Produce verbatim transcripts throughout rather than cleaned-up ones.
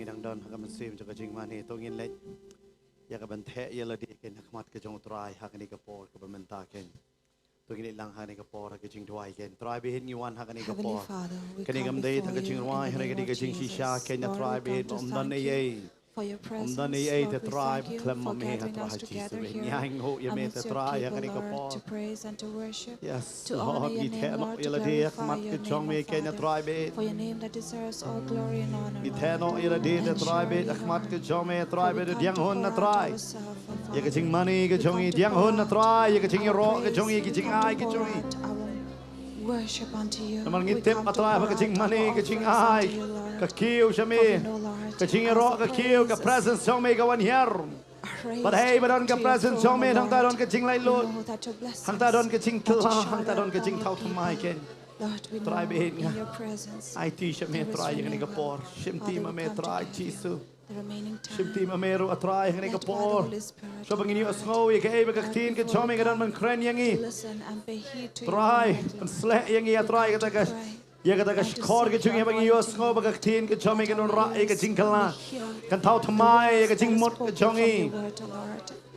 Nang don ha ka mynsiem jong ka jingmane, to ngin leit ïa ka ban theh ïa lade kein ha khmat ka jong U Trai ha kane ka por kaba mynta kein. To ngin leit lang ha kane ka por ha ka jingduwai kein. Trai, ba hynñiew wan ha kane ka por. Kane kam dei tang ka jingrwai, hynrei ka dei ka jingshisha kein, Trai, ba hynñiew wan ha kane ka por. Ym don ei ei te Trai, khlem ma me ha Trai Jisu. Ngi ainguh ïa me te Trai ha kane ka por. Yes Lord, ngi theh noh ïa lade ha khmat ka jong me kein, Trai, ba hynñiew. Ngi theh noh ïa lade te Trai, ba hynñiew, ha khmat ka jong me, Trai, ba hynñiew, da pdiang hun na Trai ïa ka jingmane ka jong ngi, pdiang hun na Trai ïa ka jingïaroh ka jong ngi, ka jingai ka jong ngi. Namar ngi tip, Trai, ba ka jingmane, ka jingai, ka kiew sha me, ka jingïaroh ka kiew, ka presence jong me ka wan hiar. Bad hei ba don ka presence jong me, hangta don ka jinglaitluid, hangta don ka jingkylla, hangta don ka jingthaw thymmai kein. Trai, ba hynñiew, nga aiti sha me Trai ïa kane ka por. Shimti ma me Trai Jisu. Shimti ma me ruh, Trai, ha kane ka por. Shuwa ba ngin ïohsngew ïa kaei ba ka ktien ka jong me ka don ban kren ïa ngi, Trai, ban sleh ïa ngi, Trai, kata ka, ïa kata ka shkor ka jong ngi, ba ngin ïohsngew ba ka ktien ka jong me kan wanrah ïa ka jingkylla, kan thaw thymmai ïa ka jingmut ka jong ngi.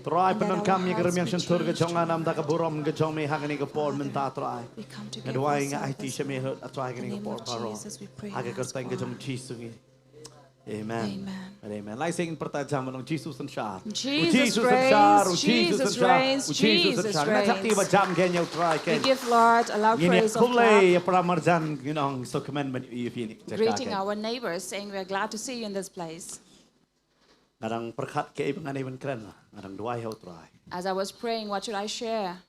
Trai, pyndonkam ïa ka rmiang shyntur ka jong nga na ka bynta ka burom ka jong me ha kane ka por mynta, Trai. Nga duwai, nga aiti sha me, Trai, ha kane ka por baroh, ha ka kyrteng ka jong U Jisu ngi. Amen. Amen. Amen. Lai sing pyrta jam, long, Jisu synshar. Jesus reigns, Jesus reigns, Jesus reigns. Ngi ïa khublei ïa para marjan, ngi ong sngewkmen ban ïohi ïa phi ha kane ka jaka. Greeting our neighbors, saying, "We are glad to see you in this place." Nga dang pyrkhat kaei ba ngan ïa ban kren, nga dang duwai ha U Trai. As I was praying, what should I share?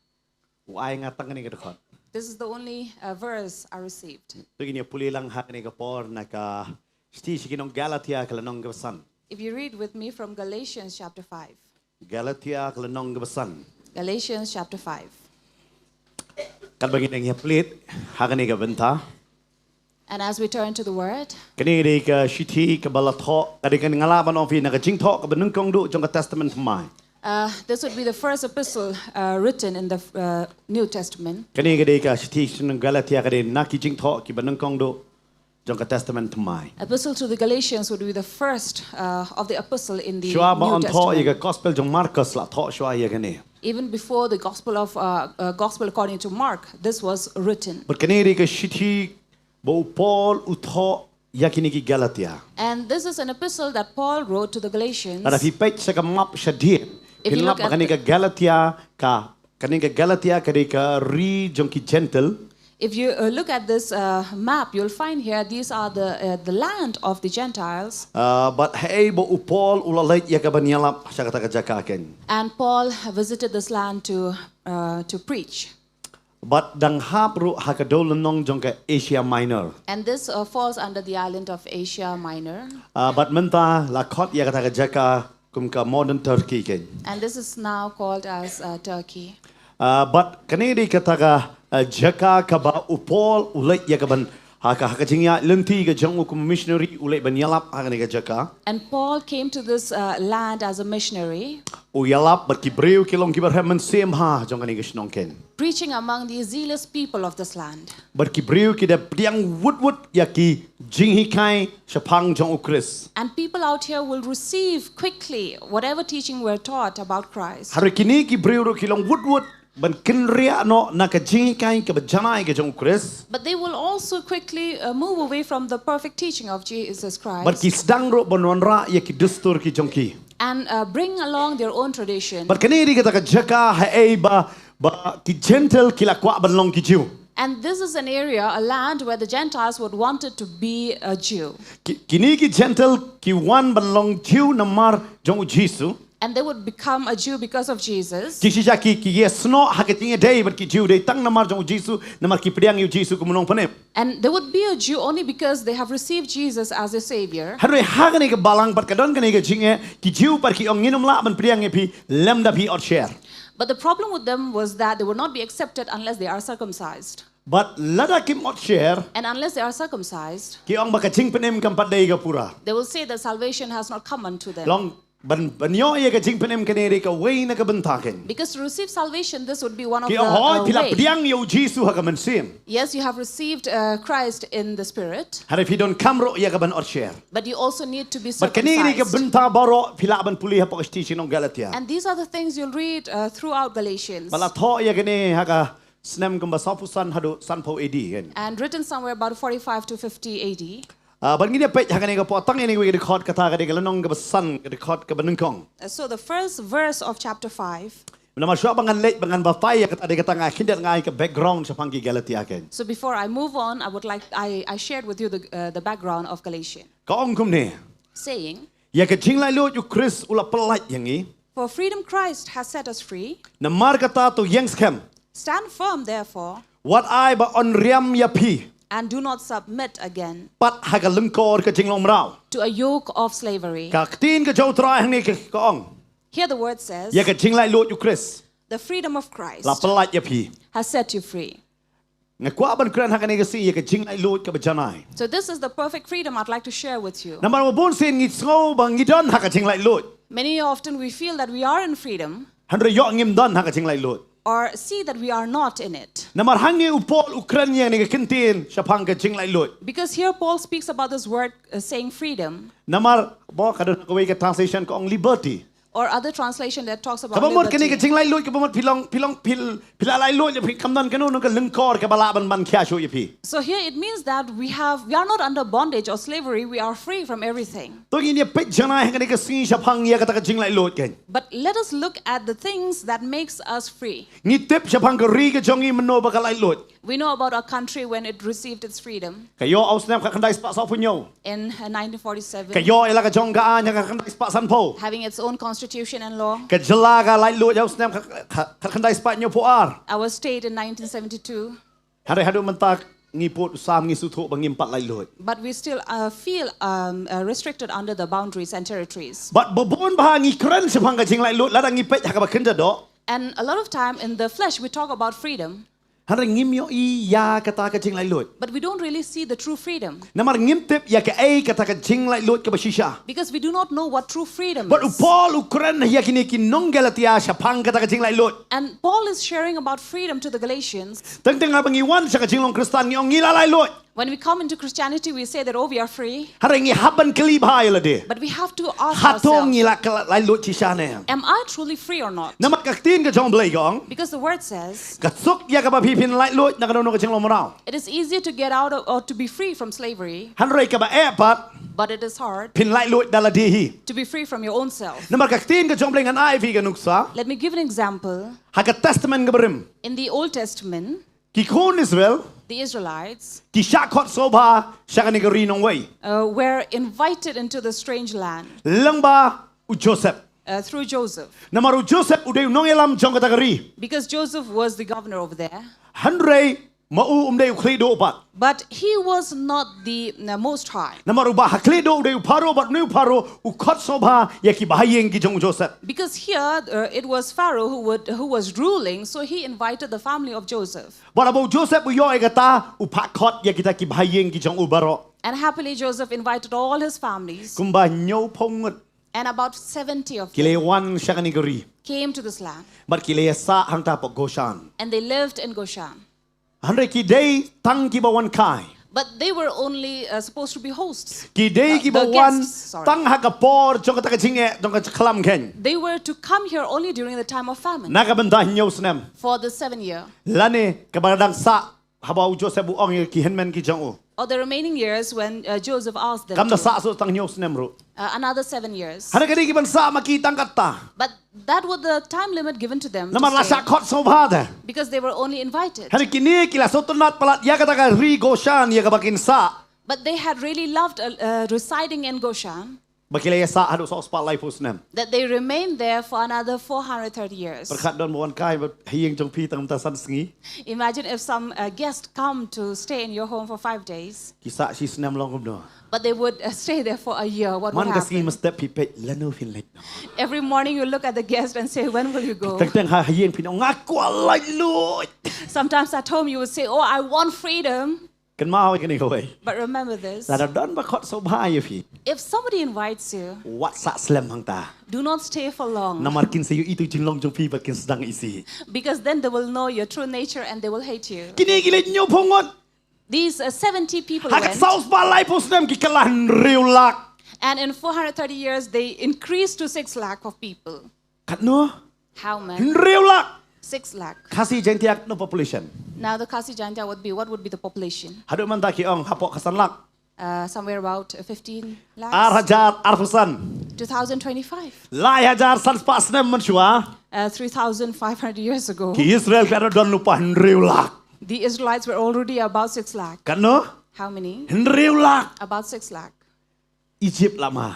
U ai nga tang kane ka dkhot. This is the only, uh, verse I received. To ngin ïa pule lang ha kane ka por na ka shithi sha ki nong Galatia, ka lynnong kaba san. If you read with me from Galatians chapter five. Galatia, ka lynnong kaba san. Galatians chapter five. Katba ngin ïa plie ha kane ka bynta. And as we turn to the word, kane ka dei ka shithi kaba la thoh, ka dei, kan nga lah ban ong ïa phi, na ka jingthoh kaba nyngkong duh jong ka Testament Thymmai. Uh, this would be the first epistle, uh, written in the, uh, New Testament. Kane ka dei ka shithi sha ki nong Galatia, ka dei na ki jingthoh kiba nyngkong duh jong ka Testament Thymmai. Epistle to the Galatians would be the first, uh, of the epistle in the New Testament. Shuwa ba yn thoh ïa ka Gospel jong Markos, la thoh shuwa ïa kane. Even before the Gospel of, uh, uh, Gospel according to Mark, this was written. Bad kane ka dei ka shithi ba u Paul u thoh ïa kine ki Galatia. And this is an epistle that Paul wrote to the Galatians. Lada phi peit sha ka map shadien, phin lap ba kane ka Galatia ka, kane ka Galatia ka dei ka ri jong ki Gentile. If you, uh, look at this, uh, map, you'll find here these are the, uh, the land of the Gentiles. Uh, bad haei ba u Paul u la leit ïa ka ban ïalap sha kata ka jaka kein. And Paul visited this land to, uh, to preach. Bad dang hap ruh ha ka dewlynnong jong ka Asia Minor. And this, uh, falls under the island of Asia Minor. Uh, bad mynta la khot ïa kata ka jaka kum ka modern Turkey kein. And this is now called as, uh, Turkey. Uh, bad kane dei kata ka, uh, jaka kaba u Paul u leit ïa ka ban, ha ka, ha ka jingïaid lynti ka jong u kum missionary, u leit ban ïalap ha kane ka jaka. And Paul came to this, uh, land as a missionary. U ïalap bad ki briew ki long kiba rhem mynsiem ha jong kane ka shnong kein. Preaching among the zealous people of this land. Bad ki briew ki da pdiang wut wut ïa ki jinghikai shaphang jong U Khrist. And people out here will receive quickly whatever teaching we're taught about Christ. Hynrei kine ki briew ruh ki long wut wut ban kynriah noh na ka jinghikai kaba janai ka jong U Khrist. But they will also quickly, uh, move away from the perfect teaching of Jesus Christ. Bad ki sdang ruh ban wanrah ïa ki dustur ki jong ki. And, uh, bring along their own tradition. Bad kane dei kata ka jaka haei ba, ba ki Gentile ki la kwah ban long ki Jiw. And this is an area, a land where the Gentiles would wanted to be a Jew. Ki, kine ki Gentile ki wan ban long Jiw namar jong U Jisu. And they would become a Jew because of Jesus. Jingshisha ki, ki ïasnoh ha ka jingïadei bad ki Jiw dei tang namar jong U Jisu, namar ki pdiang ïa U Jisu kum u Nongpynim. And they would be a Jew only because they have received Jesus as a savior. Hynrei ha kane ka balang pat ka don kane ka jingeh, ki Jiw pat ki ong ngin ym lah ban pdiang ïa phi lymda phi ot sher. But the problem with them was that they would not be accepted unless they are circumcised. Bad lada kim ot sher, and unless they are circumcised, ki ong ba ka jingpynim kam pat dei ka pura. They will say that salvation has not come unto them. Long Ban ban ïoh ïa ka jingpynim kane dei kawei na ka bynta kein. Because to receive salvation, this would be one of Ki the ong hooid uh, phi la way. Pdiang ïa u Jisu ha ka mynsiem. Yes, you have received uh, Christ in the Spirit, Hynrei phi donkam ruh ïa ka ban otsher. But you also need to be circumcised. Bad kane dei ka bynta baroh phi lah ban pule hapoh ka shithi sha ki nong Galatia. And these are the things you'll read uh, throughout Galatians. Ba la thoh ïa kane ha ka snem kumba sawphew san haduh sanphew A D kein. And written somewhere about forty-five to fifty A D. Ah, bad ngin ïa peit ha kane ka por tang ïa kawei ka dkhot, kata ka dei ka lynnong kaba san, ka dkhot kaba nyngkong. Uh, so the first verse of chapter five. Namar shuwa ba ngan leit ba ngan batai ïa kata, dei kata nga khyndiat nga ai ka background shaphang ki Galatia kein. So before I move on, I would like I, I shared with you the uh, the background of Galatians. Ka ong kumne. Saying, Ïa ka jinglaitluid u Khrist u la pyllait ïa ngi. For freedom Christ has set us free. Namar kata to ïeng skhem. Stand firm, therefore. Wat ai ba yn riam ïa phi. And do not submit again. Pat ha ka lyngkor ka jinglong mraw. To a yoke of slavery. Ka ktien ka jong U Trai hangne ka, ka ong. Here the word says, Ïa ka jinglaitluid u Khrist. The freedom of Christ. La pyllait ïa phi. Has set you free. Nga kwah ban kren ha kane ka sngi ïa ka jinglaitluid kaba janai. So this is the perfect freedom I'd like to share with you. Namar ba bun sien ngi sngew ba ngi don ha ka jinglaitluid. Many often we feel that we are in freedom. Hynrei ïoh ngim don ha ka jinglaitluid. Or see that we are not in it. Namar hangne u Paul u kren ïa kane ka kyntien shaphang ka jinglaitluid. Because here Paul speaks about this word uh, saying freedom. Namar ba ka don kawei ka translation ka ong liberty. Or other translation that talks about liberty. Kaba mut kane ka jinglaitluid kaba mut phi long phi long phi phi la laitluid ïa phi, kam don kano kano ka lyngkor kaba lah ban ban khia shuh ïa phi. So here it means that we have we are not under bondage or slavery, we are free from everything. To ngin ïa peit janai ha kane ka sngi shaphang ïa kata ka jinglaitluid kein. But let us look at the things that makes us free. Ngi tip shaphang ka ri ka jong ngi mynno ba ka laitluid. We know about our country when it received its freedom. Ka ïoh ha u snem khatkhyndai spah sawphew hynñiew. In uh, nineteen forty-seven. Ka ïoh ïa la ka jong ka aiñ ha khatkhyndai spah sanphew. Having its own constitution and law. Ka jylla ka laitluid ha u snem kha- kha- khatkhyndai spah hynñiewphew ar. Our state in nineteen seventy-two. Hynrei haduh mynta ngi pud u sam ngi sngewthuh ba ngim pat laitluid. But we still uh, feel um, uh, restricted under the boundaries and territories. Bad ba bun bha ngi kren shaphang ka jinglaitluid lada ngi peit ha kaba khyndiat doh. And a lot of time in the flesh we talk about freedom. Hynrei ngim ïohi ïa kata ka jinglaitluid. But we don't really see the true freedom. Namar ngim tip ïa kaei kata ka jinglaitluid kaba shisha. Because we do not know what true freedom is. Bad u Paul u kren ïa kine ki nong Galatia shaphang kata ka jinglaitluid. And Paul is sharing about freedom to the Galatians. Teng teng haba ngi wan sha ka jinglong Khristan ngi ong ngi la laitluid. When we come into Christianity, we say that, oh, we are free. Hynrei ngi hap ban kylli bha ïa lade. But we have to ask ourselves, hato ngi la ka laitluid shisha ne? Am I truly free or not? Namar ka ktien ka jong U Blei ka ong. Because the word says, ka suk ïa kaba phi phin laitluid na kano kano ka jinglong mraw. It is easier to get out of, or to be free from slavery. Hynrei kaba eh pat. But it is hard. Phin laitluid da lade hi. To be free from your own self. Namar ka ktien ka jong U Blei, ngan ai phi ka nuksa. Let me give an example. Ha ka Testament kaba rim. In the Old Testament, Ki khun Israel, the Israelites, ki shah khot sngewbha sha kane ka ri nongwei. Uh, were invited into the strange land. Lyngba u Joseph. Uh, through Joseph. Namar u Joseph u dei u nongïalam jong kata ka ri. Because Joseph was the governor over there. Hynrei ma u um dei u khlieh duh pat. But he was not the uh, most high. Namar u bah khlieh duh u dei u Pharaoh bad une u Pharaoh u khot sngewbha ïa ki bahaïing ki jong u Joseph. Because here uh, it was Pharaoh who would who was ruling, so he invited the family of Joseph. Bad haba u Joseph u ïoh ïa kata u phah khot ïa kita ki bahaïing ki jong u baroh. And happily Joseph invited all his families. Kumba hynñiewphew ngut. And about seventy of them. Ki la wan sha kane ka ri. Came to this land. Bad ki la sah hangta hapoh Goshen. And they lived in Goshen. Hynrei ki dei tang kiba wan kai. But they were only uh, supposed to be hosts. Ki dei uh, kiba wan guests, sorry. Tang ha ka por jong kata ka jingeh jong ka khlam khein. They were to come here only during the time of famine. Na ka bynta hynñiew snem. For the seven year. Lane kaba dang sah haba u Joseph u ong ïa ki hynmen ki jong u. Or the remaining years when uh, Joseph asked them. Kam da to. Sah shuh tang hynñiew snem ruh. Uh, another seven years. Hynrei ka dei ki ban sah ma ki tang katta. But that was the time limit given to them. Namar la shah khot sngewbha te. Because they were only invited. Hynrei kine ki la sngewtynnat palat ïa kata ka ri Goshen ïa kaba kin sah. But they had really loved uh, uh, residing in Goshen. Ba ki la ïa sah haduh saw spah laiphew snem. That they remained there for another four hundred thirty years. Pyrkhat don ba wan kai ba ha ïing jong phi tang mynta san sngi. Imagine if some uh, guest come to stay in your home for five days. Ki sah shi snem long kumno. But they would uh, stay there for a year. What would happen? Man ka sngi mynstep phi peit lano phin leit noh. Every morning you look at the guest and say, when will you go? Teng teng ha ïing phin ong nga kwah laitluid. Sometimes at home you would say, oh, I want freedom. Kynmaw ïa kane kawei. But remember this. Lada don ba khot sngewbha ïa phi. If somebody invites you, wat sah slem hangta. Do not stay for long. Namar kin sa ïohi ïa ka jinglong jong phi bad kin sdang isih. Because then they will know your true nature and they will hate you. Kine ki leit hynñiewphew ngut. These uh, seventy people ha ka went. Saw spah laiphew snem ki kylla hynriew lak. And in four hundred thirty years, they increased to six lakh of people. Katno? How many? Hynriew lak. Six lakh. Khasi Jaintia katno population? Now the Khasi Jaintia would be, what would be the population? Haduh mynta ki ong hapoh ka san lak. Uh, somewhere about uh, fifteen lakhs. Ar hajar arphew san. two thousand twenty-five. Lai hajar san spah snem mynshuwa. Uh, three thousand five hundred years ago. Ki Israel ki la don lypa hynriew lak. The Israelites were already about six lakh. Katno? How many? Hynriew lak. About six lakh. Egypt la ma.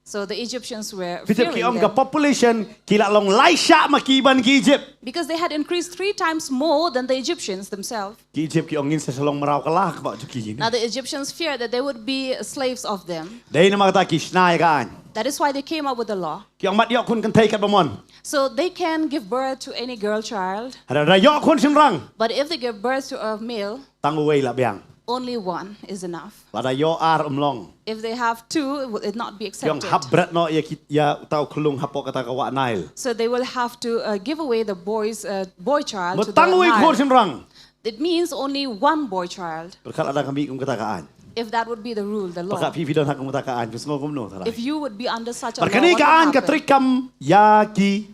So the Egyptians were Phi tip ki fearing ong ka them population ki la long lai shah ma ki ban ki Egypt. Because they had increased three times more than the Egyptians themselves. Ki Egypt ki ong ngin sa long mraw ka la ka ba ju ki. Now the Egyptians feared that they would be slaves of them. Dei namar kata ki shna ïa ka aiñ. That is why they came up with the law. Ki ong mat ïoh khun kynthei katba mon. So they can give birth to any girl child. Hynrei lada ïoh khun shynrang. But if they give birth to a male, tang uwei lah biang. Only one is enough. Lada ïoh ar ym long. If they have two, it will not be accepted. Ki ong hap bret noh ïa ki ïa uta u khyllung hapoh kata ka wah Nile. So they will have to uh, give away the boy's uh, boy child to the Nile. Mo tang uwei khun shynrang. It means only one boy child. Pyrkhat lada ka mih kum kata ka aiñ. If that would be the rule, the law. Pyrkhat phi phi don ha kum kata ka aiñ, phi sngew kumno tharai. If you would be under such a law, what would happen? Pyrkhat kane ka aiñ ka treikam ïa ki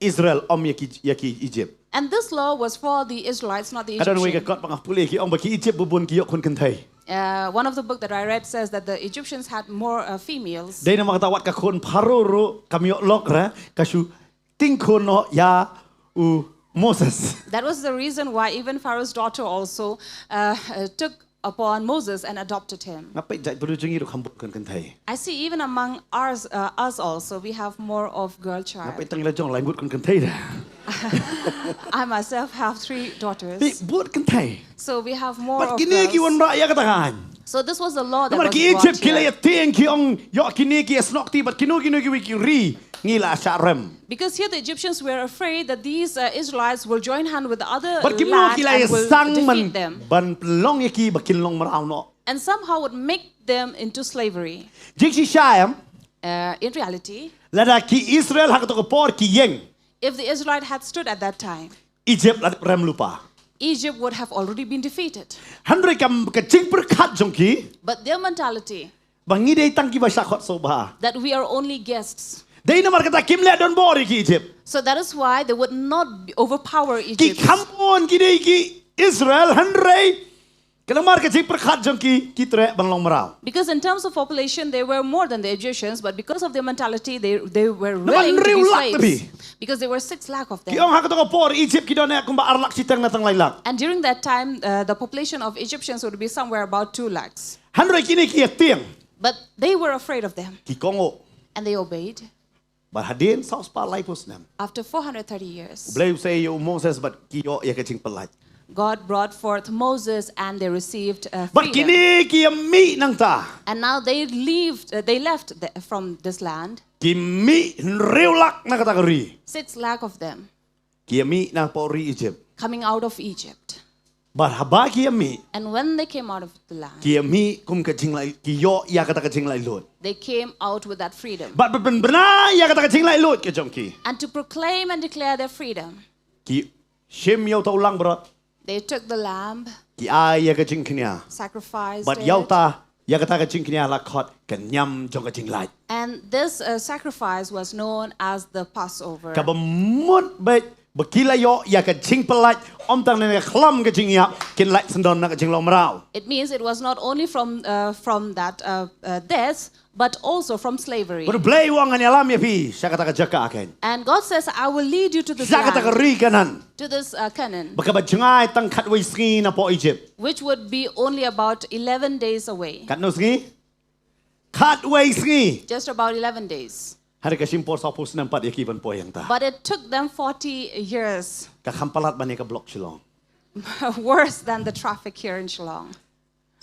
Israel ym ïa ki ïa ki Egypt. And this law was for the Israelites, not the Egyptians. Ka don wei ka kot ba nga pule ki ong ba ki Egypt bun bun ki ïoh khun kynthei. Uh, one of the book that I read says that the Egyptians had more uh, females. Dei namar kata wat ka khun Pharaoh ruh kam ïoh lok re ka shu ting khun noh ïa u Moses. That was the reason why even Pharaoh's daughter also uh, uh, took upon Moses and adopted him. Nga peit jait bru jong ngi ruh kham bun khun kynthei. I see even among ours, uh, us also, we have more of girl child. Nga peit tang la jong lai ngut khun kynthei da. I myself have three daughters. Peit bun kynthei. So we have more of girls. Bad kine ki wan rah ïa kata ka aiñ. So this was the law that was brought here. Namar ki Egypt ki la ïa tieng ki ong ïoh kine ki ïa snoh kti bad kino kino kiwei ki ri ngi la shah rem. Because here the Egyptians were afraid that these uh, Israelites will join hand with the other land and will defeat them. Bad ki mut ki la ïa sang man ban pynlong ïa ki ba kin long mraw noh. And somehow would make them into slavery. Jingshisha em. Uh, in reality. Lada ki Israel ha kato ka por ki ïeng. If the Israelite had stood at that time. Egypt la rem lypa. Egypt would have already been defeated. Hynrei ka jingpyrkhat jong ki. But their mentality. Ba ngi dei tang kiba shah khot sngewbha. That we are only guests. Dei namar kata kim leh donbor ïa ki Egypt. So that is why they would not overpower Egypt. Ki kham bun ki dei ki Israel hynrei ka namar ka jingpyrkhat jong ki ki treh ban long mraw. Because in terms of population they were more than the Egyptians, but because of their mentality they they were willing to be slaves. Because there were six lakh of them. Ki ong ha kato ka por Egypt ki don eh kumba ar lak shiteng na tang lai lak. And during that time uh, the population of Egyptians would be somewhere about two lakhs. Hynrei kine ki ïa tieng. But they were afraid of them. Ki kong oh. And they obeyed. Bad hadien saw spah laiphew snem. After four hundred thirty years. U Blei u sei ïa u Moses bad ki ïoh ïa ka jingpyllait. God brought forth Moses and they received uh, freedom. Bad kine ki ïa mih nangta. And now they leaved, uh, they left the, from this land. Ki mih hynriew lak na kata ka ri. Six lakh of them. Ki ïa mih na poh ri Egypt. Coming out of Egypt. Bad haba ki ïa mih. And when they came out of the land, ki ïa mih kum ka jinglai, ki ïoh ïa kata ka jinglaitluid. They came out with that freedom. Bad ban pynbna ïa kata ka jinglaitluid ka jong ki. And to proclaim and declare their freedom. Ki shim ïa uta u langbrot. They took the lamb. Ki ai ïa ka jingkñia. Sacrificed it. Bad ïa uta ïa kata ka jingkñia la khot ka niam jong ka jinglait. And this uh, sacrifice was known as the Passover. Kaba mut bad ba ki la ïoh ïa ka jingpyllait, ym tang na ka khlam ka jingïap, kin lait syndon na ka jinglong mraw. It means it was not only from uh, from that uh, uh, death, but also from slavery. Bad u Blei u ong ngan ïalam ïa phi sha kata ka jaka kein. And God says, I will lead you to this land. Sha kata ka ri Kanan. To this uh, Canaan. Ba kaba jngai tang khatwei sngi na poh Egypt. Which would be only about eleven days away. Katno sngi? Khatwei sngi. Just about eleven days. Hynrei ka shim por sawphew snem pat ïa ki ban poi hangta. But it took them forty years. Ka kham palat ban ïa ka block Shillong. Worse than the traffic here in Shillong.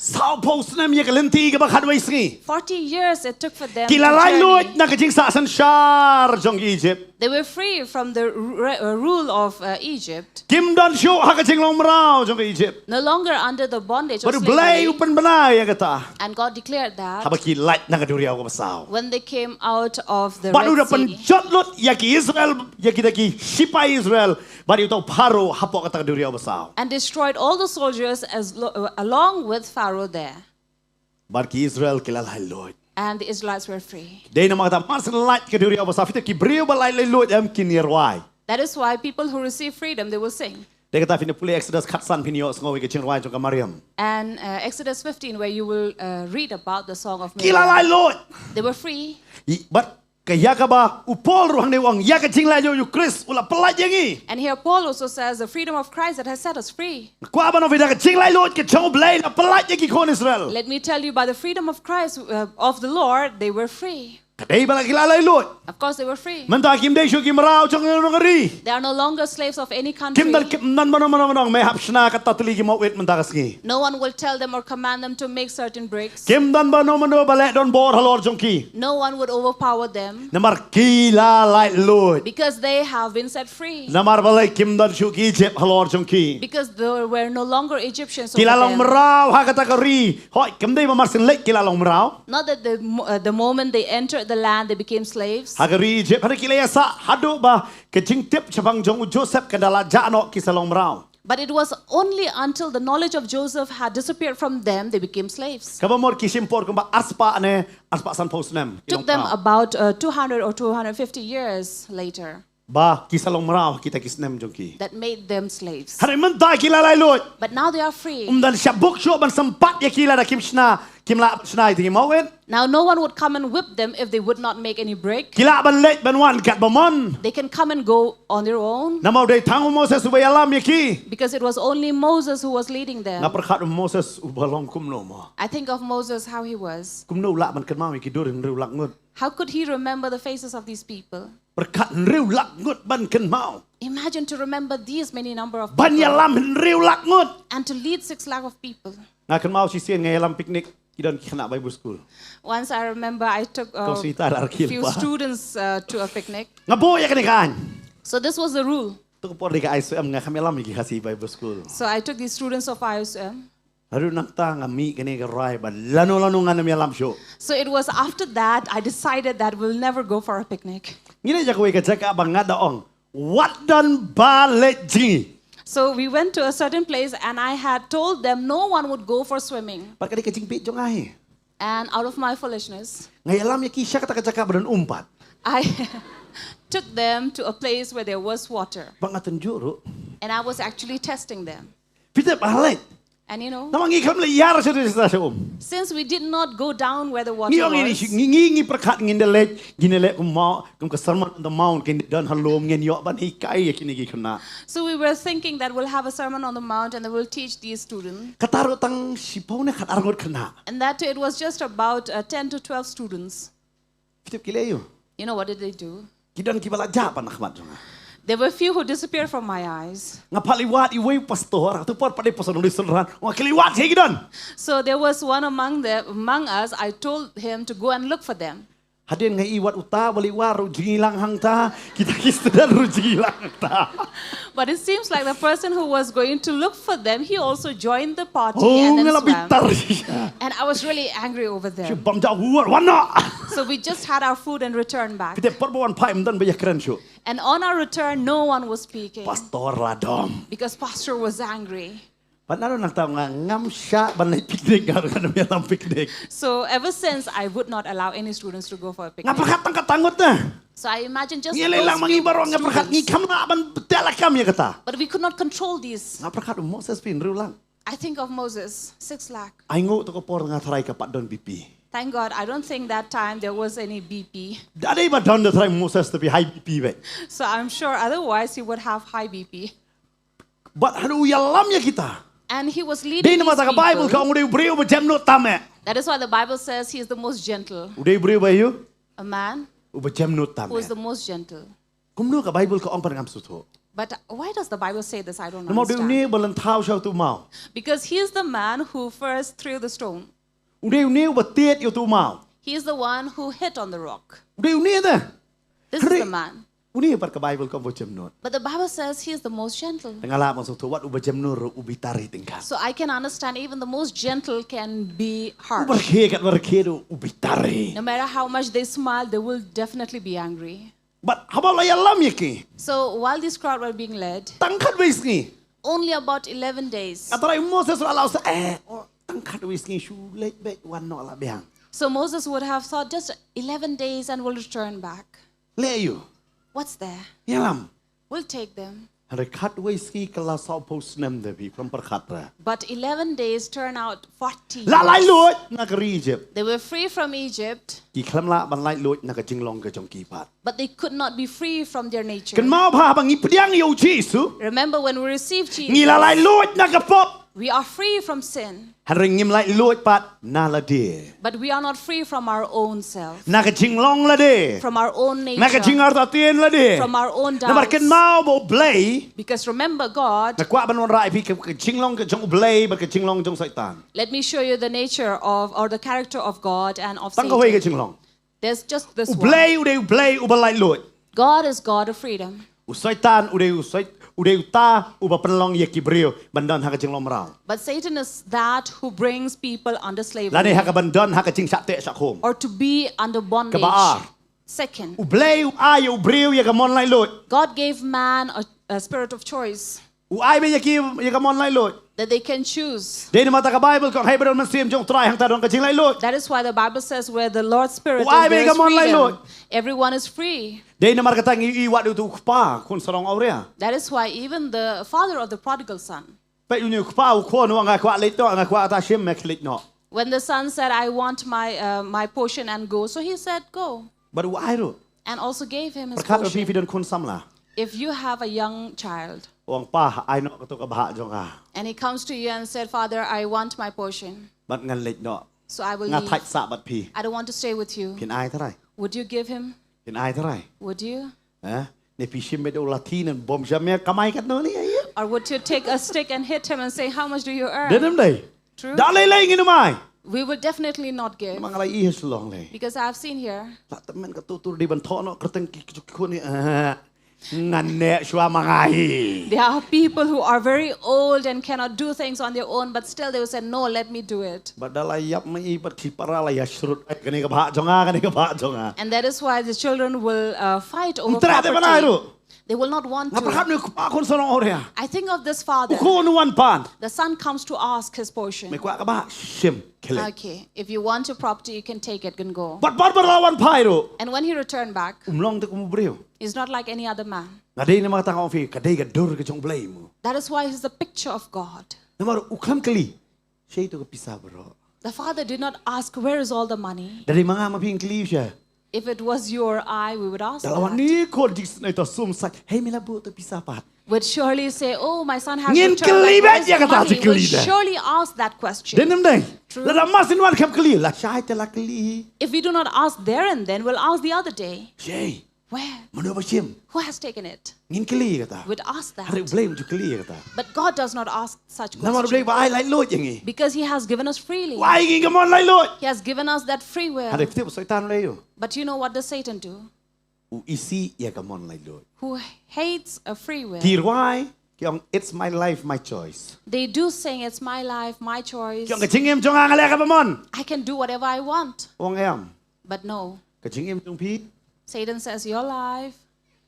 Sawphew snem ïa ka lynti kaba khatwei sngi. Forty years it took for them to journey. Ki la laitluid na ka jingsah synshar jong ki Egypt. They were free from the re- uh, rule of uh, Egypt. Kim don shuh ha ka jinglong mraw jong ka Egypt. No longer under the bondage of slavery. Bad u Blei u pynbna ïa kata. And God declared that. Haba ki lait na ka duriaw kaba saw. When they came out of the Red Sea. Bad u da pynjot lut ïa ki Israel, ïa kita ki shipai Israel. Bad ïa uta u Pharaoh hapoh kata ka duriaw ba saw. And destroyed all the soldiers as lo- uh, along with Pharaoh there. Bad ki Israel ki la laitluid. And the Israelites were free. Dei namar kata mar shen lait ka duriaw ba saw, phi tip ki briew ba laitluid em kin ïa rwai. That is why people who receive freedom, they will sing. Dei kata phin ïa pule Exodus khatsan phin ïohsngew ïa ka jingrwai jong ka Mariam. And uh, Exodus fifteen, where you will uh, read about the song of Miriam. Ki la laitluid. They were free. Bad Ka ïa kaba u Paul ruh hangne u ong ïa ka jinglaitluid u Khrist u la pyllait ïa ngi. And here Paul also says the freedom of Christ that has set us free. Kwah ban ong phi da ka jinglaitluid ka jong U Blei la pyllait ïa ki khun Israel. Let me tell you, by the freedom of Christ, uh, of the Lord, they were free. Ka dei ba la ki la laitluid. Of course, they were free. Mynta kim dei shuh ki mraw jong ngi nongri. They are no longer slaves of any country. Kim don kim don mano mano mano me hap shna kata tylli ki mawit mynta ka sngi. No one will tell them or command them to make certain bricks. Kim don ba no mano ba leh donbor halor jong ki. No one would overpower them. Namar ki la laitluid. Because they have been set free. Namar balei kim don shuh ki Egypt halor jong ki. Because there were no longer Egyptians over them. Ki la long mraw ha kata ka ri. Hooid, kam dei ba mar shen leit ki la long mraw. Not that the, mo- uh, the moment they entered the land, they became slaves. Ha ka ri Egypt, hynrei ki la ïasah haduh ba ka jingtip shaphang jong u Joseph kan da la jah noh ki sa long mraw. But it was only until the knowledge of Joseph had disappeared from them, they became slaves. Kaba mut ki shim por kumba arspah ne arspah sanphew snem. Ki long mraw. Took them about uh, two hundred or two hundred fifty years later. Ba ki sa long mraw kita ki snem jong ki. That made them slaves. Hynrei mynta ki la laitluid. But now they are free. Um don shabuk shuh ban sympat ïa ki lada kim shna kim lah shna ïa ki mawit. Now no one would come and whip them if they would not make any break. Ki lah ban leit ban wan katba mon. They can come and go on their own. Namar u dei tang u Moses uba ïalam ïa ki. Because it was only Moses who was leading them. Nga pyrkhat u Moses uba long kumno mo. I think of Moses how he was. Kumno u lah ban kynmaw ïa ki dur hynriew lak ngut. How could he remember the faces of these people? Pyrkhat hynriew lak ngut ban kynmaw. Imagine to remember these many number of people. Ban ïalam hynriew lak ngut. And to lead six lakh of people. Nga kynmaw shisien nga ïalam picnic ki don ki khynnah Bible school. Once I remember I took a few students uh, to a picnic. Nga buh ïa kane ka aiñ. So this was the rule. To ka por dei ka I S M nga kham ïalam ïa ki Khasi Bible school. So I took these students of I S M. Haduh nangta nga mih kane ka rai ba lano lano ngan ym ïalam shuh. So it was after that I decided that we'll never go for a picnic. Ngi leit ïa kawei ka jaka ba nga da ong wat don ba leit jngi. So we went to a certain place and I had told them no one would go for swimming. Bad ka dei ka jingbieit jong nga hi. And out of my foolishness, nga ïalam ïa ki sha kata ka jaka ba don um pat. I took them to a place where there was water. Ba nga tynjuh ruh. And I was actually testing them. Phi tip ba leit. And you know, namar ngi khlem leit ïar sha sha um. Since we did not go down where the water was, ngi ong ngi ngi ngi pyrkhat ngin da leit, ngin da leh kum ma kum ka Sermon on the Mount, ngin da don ha lum, ngin ïoh ban hikai ïa kine ki khynnah. So we were thinking that we'll have a sermon on the mount and then we'll teach these students. Kata ruh tang shiphew ne khatar ngut khynnah. And that too, it was just about uh, ten to twelve students. Phi tip ki leh aïu? You know what did they do? Ki don kiba la jah ban ha khmat jong nga. There were few who disappeared from my eyes. Nga phah leit wad iwei u pastor, ha tu por pat dei pastor Nongdei Synran. Nga khie leit wad shaei ki don. So there was one among the among us. I told him to go and look for them. Hadien nga ïohi wat uta ba leit wad ruh jngi lang hangta, kita ki student ruh jngi lang hangta. But it seems like the person who was going to look for them, he also joined the party and then swam. And I was really angry over them. Shu bam ja wur wan noh. So we just had our food and returned back. Phi tip por ba wan phai ym don ba ïakren shuh. And on our return, no one was speaking. Pastor la dom. Because pastor was angry. Bad naduh nangta nga ngam shah ban leit picnic, nga ruh ngam ïalam picnic. So ever since, I would not allow any students to go for a picnic. Nga pyrkhat tang kata ngut na. So I imagine just those few students. Ngi leh lang ma ngi baroh nga pyrkhat ngi kham lah ban teh lakam ïa kata. But we could not control these. Nga pyrkhat u Moses phi hynriew lak. I think of Moses, six lakh. Ai nguh to ka por nga tharai ka pat don B P. Thank God, I don't think that time there was any B P. Da dei ba don da tharai Moses to be high B P bad. So I'm sure otherwise he would have high B P. Bad haba u ïalam ïa kita. And he was leading these people. Dei namar kata ka Bible ka ong u dei u briew uba jem nud tam eh. That is why the Bible says he is the most gentle. U dei u briew uba ïu? A man. Uba jem nud tam eh. Who is the most gentle. Kumno ka Bible ka ong pat ngam sngewthuh. But why does the Bible say this? I don't understand. Namar u dei une ba lynthau sha utu u maw. Because he is the man who first threw the stone. U dei une uba tied ïa utu u maw. He is the one who hit on the rock. U dei une te. This is the man. Une pat ka Bible kam ba jemnud. But the Bible says he is the most gentle. Te nga lah ban sngewthuh wat uba jemnud ruh u bitar hi tyngka. So I can understand even the most gentle can be harsh. Uba rkhie katba rkhie ruh u bitar hi. No matter how much they smile, they will definitely be angry. Bad haba la ïalam ïa ki. So while this crowd were being led, tang khatwei sngi. Only about eleven days. Nga tharai u Moses ruh la ong sa, eh, oh, tang khatwei sngi shu leit beit wan noh la biang. So Moses would have thought, "Just eleven days and we'll return back." Leh aïu? What's there? Ïalam. We'll take them. Hynrei khatwei sngi ka la sawphew snem, te phi, phim pyrkhat re. But eleven days turn out forty years. La laitluid na ka ri Egypt. They were free from Egypt. Ki khlem lah ban laitluid na ka jinglong ka jong ki pat. But they could not be free from their nature. Kynmaw bha ba ngi pdiang ïa u Jisu. Remember when we received Jesus, ngi la laitluid na ka pop. We are free from sin. Hynrei ngim laitluid pat na lade. But we are not free from our own self. Na ka jinglong lade. From our own nature. Na ka jingartatien lade. From our own doubts. Namar kynmaw ba U Blei. Because remember God. Nga kwah ban wanrah ïa phi ka, ka jinglong ka jong U Blei bad ka jinglong jong Soitan. Let me show you the nature of, or the character of God and of Satan. Tang kawei ka jinglong. There's just this one. U Blei u dei U Blei uba laitluid. God is God of freedom. U Soitan u dei u Soit-, u dei uta uba pynlong ïa ki briew ban don ha ka jinglong mraw. But Satan is that who brings people under slavery. Lane ha ka ban don ha ka jingshah teh shah khum. Or to be under bondage. Kaba ar. Second. U Blei u ai ïa u briew ïa ka mon laitluid. God gave man a, a spirit of choice. U ai beit ïa ki ïa ka mon laitluid. That they can choose. Dei namar kata ka Bible ka ong ha i ba don mynsiem jong U Trai hangta don ka jinglaitluid. That is why the Bible says where the Lord's Spirit is, there is freedom. U ai beit ïa ka mon laitluid. Everyone is free. Dei namar kata ngi ïohi wat u tu u kpa khun sarong awria. That is why even the father of the prodigal son. Peit une u kpa u khun u ong nga kwah leit noh, nga kwah kata shim, me leit noh. When the son said, "I want my, uh, my portion and go," so he said, "Go." Bad u ai ruh. And also gave him his portion. Pyrkhat ruh phi, phi don khun samla. If you have a young child. U ong pa, ai noh kato ka bhah jong nga. And he comes to you and said, "Father, I want my portion." Bad ngan leit noh. So I will leave. Nga thait sah bad phi. I don't want to stay with you. Phin ai trai. Would you give him? Phin ai trai. Would you? Eh? Ne phi shim beit da u lathi ne bom jam ïa kamai katno ne ïa. Or would you take a stick and hit him and say, "How much do you earn?" Dei ne em dei? True. Da lei lei ngin ym ai. We will definitely not give. Namar nga la ïohi ha Shillong lei. Because I have seen here. La tymmen ka tur tur dei ban thoh noh kyrteng ki, ki, ki khun ne. Eh, ngan neh shuwa ma nga hi. There are people who are very old and cannot do things on their own, but still they will say, "No, let me do it." Bad da la ïap ma i bad ki para la ïa shrut. Ai, kane ka bhah jong nga, kane ka bhah jong nga. And that is why the children will, uh, fight over property. Ym treh te ban ai ruh. They will not want to. Nga pyrkhat ïa une u kpa khun sarong awria. I think of this father. U khun u wan pan. The son comes to ask his portion. Me kwah ka bhah, shim, khie leit. Okay, if you want your property, you can take it and go. Bad baroh baroh la wan phai ruh. And when he returned back, um long te kum u briew. He's not like any other man. Nga dei namar kata nga ong phi ka dei ka dur ka jong U Blei mo. That is why he's the picture of God. Namar u khlem kylli. Shaei to ka pisa baroh? The father did not ask, "Where is all the money?" Da dei ma nga ma phi ngin kylli sha. If it was you or I, we would ask that. Da la wan ne khun jingsnei to sum sait. Hei me la buh to pisa pat. Would surely say, "Oh, my son has returned back. Where is the money?" Ngin kylli beit ïa kata jingkylli da. We'll surely ask that question. Dei ne em dei? True. Lada mar sien wan khlem kylli, lashai te la kylli. If we do not ask there and then, we'll ask the other day. Shaei. Where? Mano ba shim? Who has taken it? Ngin kylli kata. Would ask that. Hynrei U Blei um ju kylli kata. But God does not ask such questions. Namar U Blei ba ai laitluid ïa ngi. Because he has given us freely. U ai ïa ngi ka mon laitluid. He has given us that free will. Hynrei phi tip u Soitan u leh aïu? But you know what does Satan do? U isih ïa ka mon laitluid. Who hates a free will. Ki rwai ki ong, "It's my life, my choice." They do sing, "It's my life, my choice." Ki ong, "Ka jingim jong nga, nga leh kaba mon." I can do whatever I want. U ong em. But no. Ka jingim jong phi. Satan says, "Your life."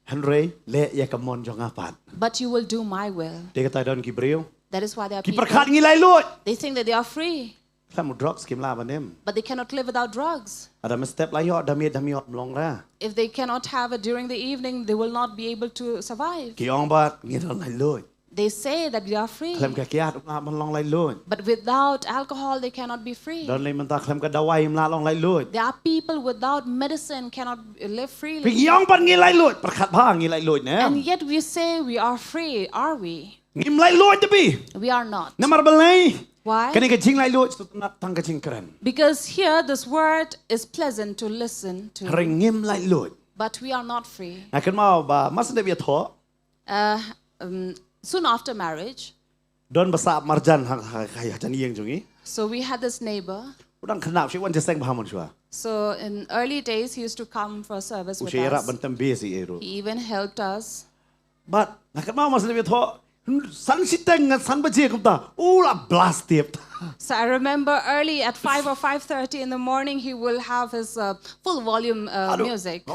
Hynrei leh ïa ka mon jong nga pat. But you will do my will. Te kata don ki briew. That is why there are people. Ki pyrkhat ngi laitluid. They think that they are free. Khlem u drugs kim lah ban im. But they cannot live without drugs. Lada mynstep la ïoh da miet da miet ym long re. If they cannot have it during the evening, they will not be able to survive. Ki ong bad ngi don laitluid. They say that they are free. Khlem ka kiad ym lah ban long laitluid. But without alcohol, they cannot be free. Don lei mynta khlem ka dawai ym lah long laitluid. There are people without medicine cannot live freely. Phi, ngi ong pat ngi laitluid, pyrkhat bha ngi laitluid ne. And yet we say we are free, are we? Ngim laitluid te phi. We are not. Namar balei? Why? Kane ka jinglaitluid sngewtynnat tang ka jingkren. Because here this word is pleasant to listen to. Hynrei ngim laitluid. But we are not free. Nga kynmaw ba mar shen dep ïathoh. Uh, um, soon after marriage, Don ba sah marjan ha ha ha ha jan ïing jong ngi. So we had this neighbor. U dang khynnah shi wan jaseng bha mon shwa. So in early days, he used to come for service U with shi rak us. Ban tem bes i ero. He even helped us. But na kama mas le tho san shiteng ngan san baje kumta. U la blast tip. So I remember early at five or five thirty in the morning, he will have his uh, full volume uh, music.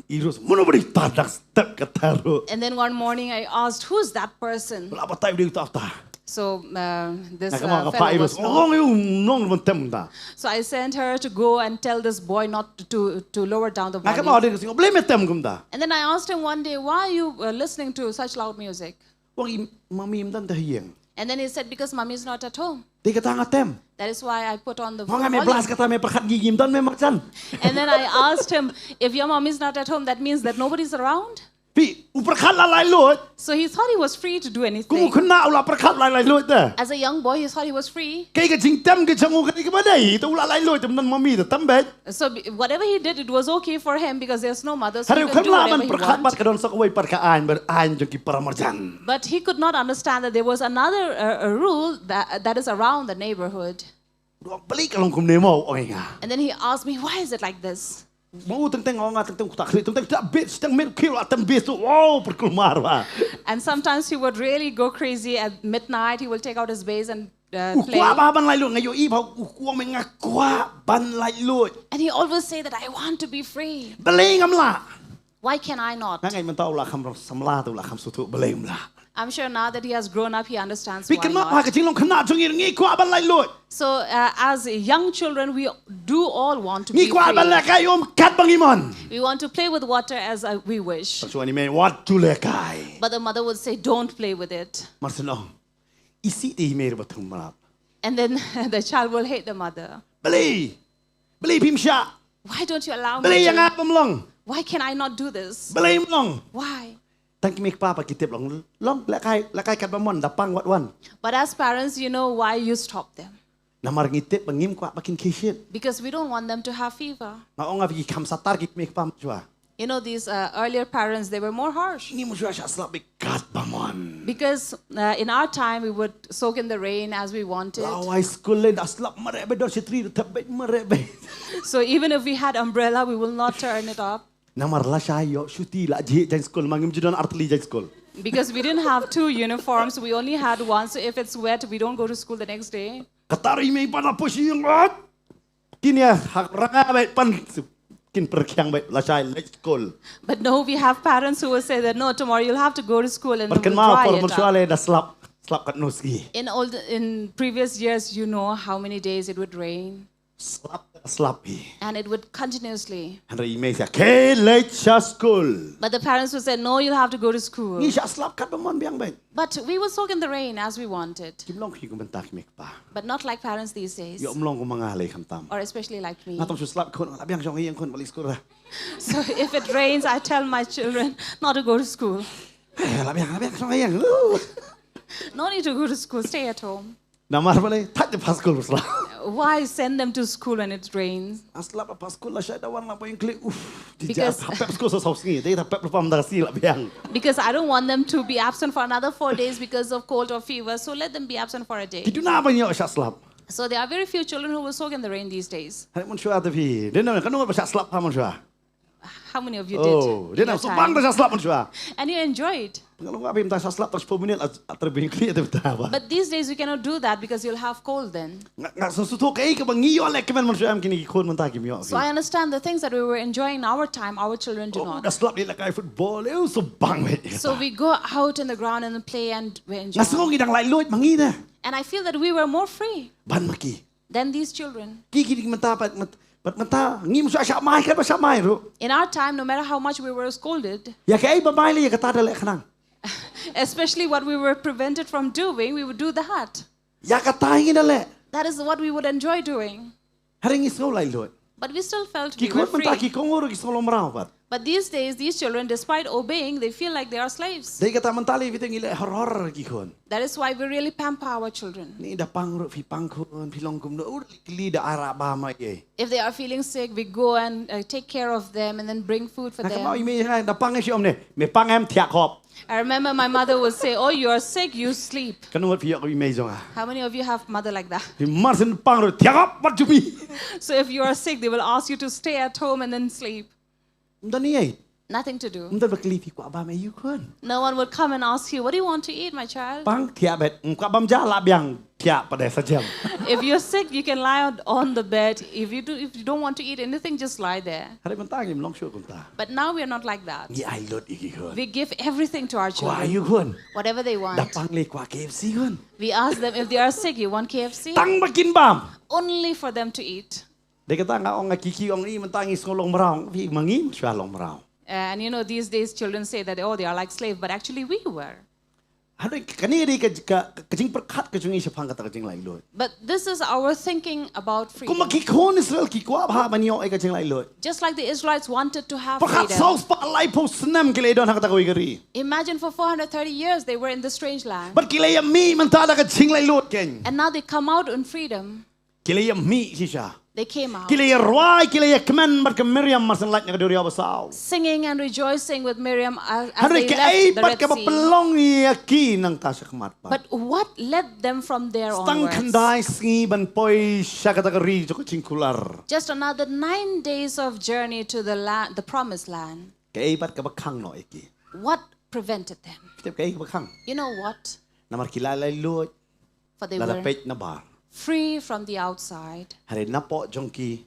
Irus mono beri tadak step kataro. And then one morning I asked, "Who's that person?" La batai beri tafta. So uh, this Na kama uh, ka pa fellow Irus was not. Ong yu nong ban tem ta. So I sent her to go and tell this boy not to to lower down the Na kama volume. Ding sing bele me tem kumta. And then I asked him one day, "Why are you uh, listening to such loud music?" Wang i mami mdan ta hieng. And then he said, "Because mommy's not at home. Dei kata nga tem. That is why I put on the full Wang me volume." Blas kata me perkhat gigi mdan me marjan. And then I asked him, "If your mommy's not at home, that means that nobody's around." Pi u perkhat la lai lut. So he thought he was free to do Kum anything. Kena u la perkhat lai lai lut ta. As a young boy, he thought he was free. Kai ka jingtem ka jong u ka dei ka badai ta u la lai lut ta mdan mami ta tem bet. So b- whatever he did, it was okay for him because there's no mother. So he Hari u can do kena whatever man he perkhat bat wants. Ka don sok wai perkhat ain ber ain jong ki para marjan. But he could not understand that there was another uh, a rule that, that is around the neighborhood. Dua beli ka long kum ne mau ong nga. And then he asked me, "Why is it like this?" Mau teng teng ong nga teng teng kutak klik teng teng tak bit teng mit kilo atem bit tu wow perkulmar ba. And sometimes he would really go crazy at midnight. He will take out his bass and uh, U play. Kwa ba ban lai lut nga yo i ba u kwa me nga kwa ban lai lut. And he always say that, "I want to be free. Beli ngam la. Why can I not?" Nga ngai mentau la kham samla tu la kham sutu beli ngam la. I'm sure now that he has grown up, he understands Pi why kena not. Ha ka jinglong kena jong ngi kwa ban lai lut. So, uh, as young children, we do all want to Ngi be kwa ban free. Lekai um kat bang imon. We want to play with water as uh, we wish. Sua ni me wat tu lekai. But the mother would say, "Don't play with it." Marsenong. Isi ti mer batum marap. And then the child will hate the mother. Beli. Beli pimsha. "Why don't you allow Beli me yang to? Apa melong. Why can I not do this? Beli melong. Why?" Tang ki mek papa kitip long long lekai lekai kat bamon dapang wat wan. But as parents, you know why you stop them. Namar ngi tip ba ngim kwah ba kin khishit. Because we don't want them to have fever. Nga ong nga ki kham satar ki mek pam jua. You know, these uh, earlier parents, they were more harsh. Ngim jua sha slap bi kat bamon. Because uh, in our time, we would soak in the rain as we wanted. Lawai school le da slap mare be dor sitri da tep be mare be. So even if we had umbrella, we will not turn it up. Namar la shai yo shuti la ji jang school mangim jidon artli jang school. Because we didn't have two uniforms, we only had one. So if it's wet, we don't go to school the next day. Katari me pada pushi yang ot. Kini ya hak ranga be pan kin perkhiang be la shai le school. But no, we have parents who will say that, "No, tomorrow you'll have to go to school and Perken we'll ma dry por it mun up." Suale da slap slap kat nuski. In all the, in previous years, you know how many days it would rain, Slap slap hi. And it would continuously. Hanra i me sia ke late sha school. But the parents would say, "No, you'll have to go to school." Ni sha slap kat bamon biang be. But we would soak in the rain as we wanted, Kim long ki kumenta ki mek pa. But not like parents these days, Yo mlong kumanga le khamtam. Or especially like me. Nga tong shu slap khun la biang jong i yang khun balik school ra. So if it rains, I tell my children not to go to school. Eh, la biang la biang jong i yang. Uh. No need to go to school, stay at home. Namar bale thaj de pas school bus la. Why send them to school when it rains? Aslap pas school la shai da wan la boy kli. Uf. Di ja Because- hapep school sa saus ngi. Dei hapep pam da si la biang. Because I don't want them to be absent for another four days because of cold or fever. So let them be absent for a day. Kitu na ban yo sha slap. So there are very few children who will soak in the rain these days. Hai mun shua tapi. Dei na kanu ba sha slap ha mun shua. How many of you Oh, did? dei In na your so time? Bang ba sha slap mun shua. And you enjoyed. Pengalaman abim ta sha slap ta sepuluh minit at terbingkli ada betul apa. But these days you cannot do that because you'll have cold then. Nga nga so sutu kai ke bangi yo lek kemen mun shua am kini ki khun mun ta kim yo. So I understand the things that we were enjoying in our time, our children do Oh, not. Da slap ni la kai football. Eu so bang me. So we go out in the ground and play and we enjoy. Nga song idang lai loit mangi da. And I feel that we were more free Ban maki. Than these children. Ki ki menta pat mat pat menta ngim sha sha mai kan ba sha mai ru. In our time, no matter how much we were scolded, Ya kai ba mai le ya kata da le khnang. Especially what we were prevented from doing, we would do that. Ya kata ngi da le. That is what we would enjoy doing. Hari ngi sngau lai loit. But we still felt Ki we were khun menta free. Ki kongor ki sngau lom rau pat. But these days, these children, despite obeying, they feel like they are slaves. Dei kata menta le fiteng ile horror ki khun. That is why we really pamper our children. Ni da pang ru phi pang khun phi long kum no ur li da ara ba ma ye. If they are feeling sick, we go and uh, take care of them and then bring food for Na kama them. Ime da pang shi om ne. Me pang em thiak hop. I remember my mother would say, "Oh, you are sick, you sleep." Kan wat phi ïoh ka i mei jong nga. How many of you have mother like that? Phi mar sien pang ruh, thiah ap pat jong phi. So if you are sick, they will ask you to stay at home and then sleep. Ym don ei. Nothing to do. Ym don ba kylli phi kwah bam ei ïa u khun. No one would come and ask you, "What do you want to eat, my child?" Pang thiah beit, ym kwah bam ja la biang thiah pat de sa jem. If you're sick, you can lie on, on the bed. If you do, if you don't want to eat anything, just lie there. Hynrei mynta ngim long shuh kumta. But now we are not like that. Ngi ai lut ïa ki khun. We give everything to our Kwah children, ïa u khun. Whatever they Da want. pang lei kwah K F C khun. We ask them if they are sick, "You want K F C?" Tang ba kin bam. Only for them to eat. Dei kata nga ong nga, Kiki, ong i mynta ngi sngew long mraw. Phi, ma ngi shuwa long mraw. And you know, these days children say that, "Oh, they are like slave," but actually we were. Hynrei kane dei ka, ka, ka jingpyrkhat ka jong ngi shaphang kata ka jinglaitluid. But this is our thinking about freedom. Kumba ki khun Israel ki kwah bha ban ïoh ïa ka jinglaitluid. Just like the Israelites wanted to have Pyrkhat freedom. saw spah laiphew snem ki la don ha kata kawei ka ri. Imagine for four hundred thirty years they were in the strange land. Bad ki la ïa mih mynta da ka jinglaitluid, keiñ. And now they come out in freedom. Ki la ïa mih shisha. They came out. Ki la ïa rwai, ki la ïa kmen bad ka Miriam mar syn lait na ka duriaw basaw. Singing and rejoicing with Miriam as, as Hynrei they kaei left the pat Red kaba Sea. Pynlong ïa ki nangta shakhmat pat? But what led them from there Tang onwards? Khyndai sngi ban poi sha kata ka ri jong ka jingkular. Just another nine days of journey to the land, the promised land. Kaei pat kaba khang noh ïa ki? What prevented them? Phi tip kaei kaba khang? You know what? Namar ki la laitluid, For they la da were peit na bar. Free from the outside, Hynrei na poh jong ki,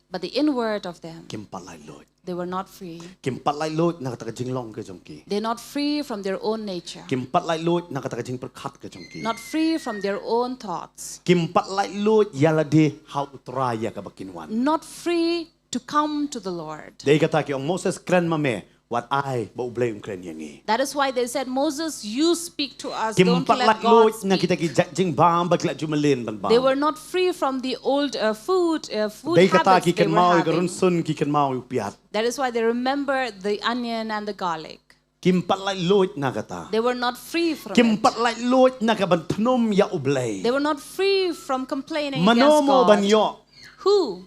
but the inward of them, kim pat laitluid. They were not free. Kim pat laitluid na kata ka jinglong ka jong ki. They're not free from their own nature, Kim pat laitluid na kata ka jingpyrkhat ka jong ki. Not free from their own thoughts, Kim pat laitluid ïa lade ha U Trai ïa kaba kin wan. Not free to come to the Lord. Dei kata ki ong, Moses, kren ma me, wat ai ba U Blei un kren ïa ngi. That is why they said, "Moses, you speak to us. Kim Don't pat let God laitluid na speak." Kita ki jait jingbam ba ki la ju mlien ban bam. They were not free from the old uh, food, uh, food Dei kata habits ki they were kynmaw ïa ka having. rynsun, ki kynmaw ïa u piat. That is why they remember the onion and the garlic. Kim pat laitluid na kata. They were not free from Kim it. Pat laitluid na ka ban thnum ïa U Blei. They were not free from complaining Mano against mo ban God. ïoh? Who?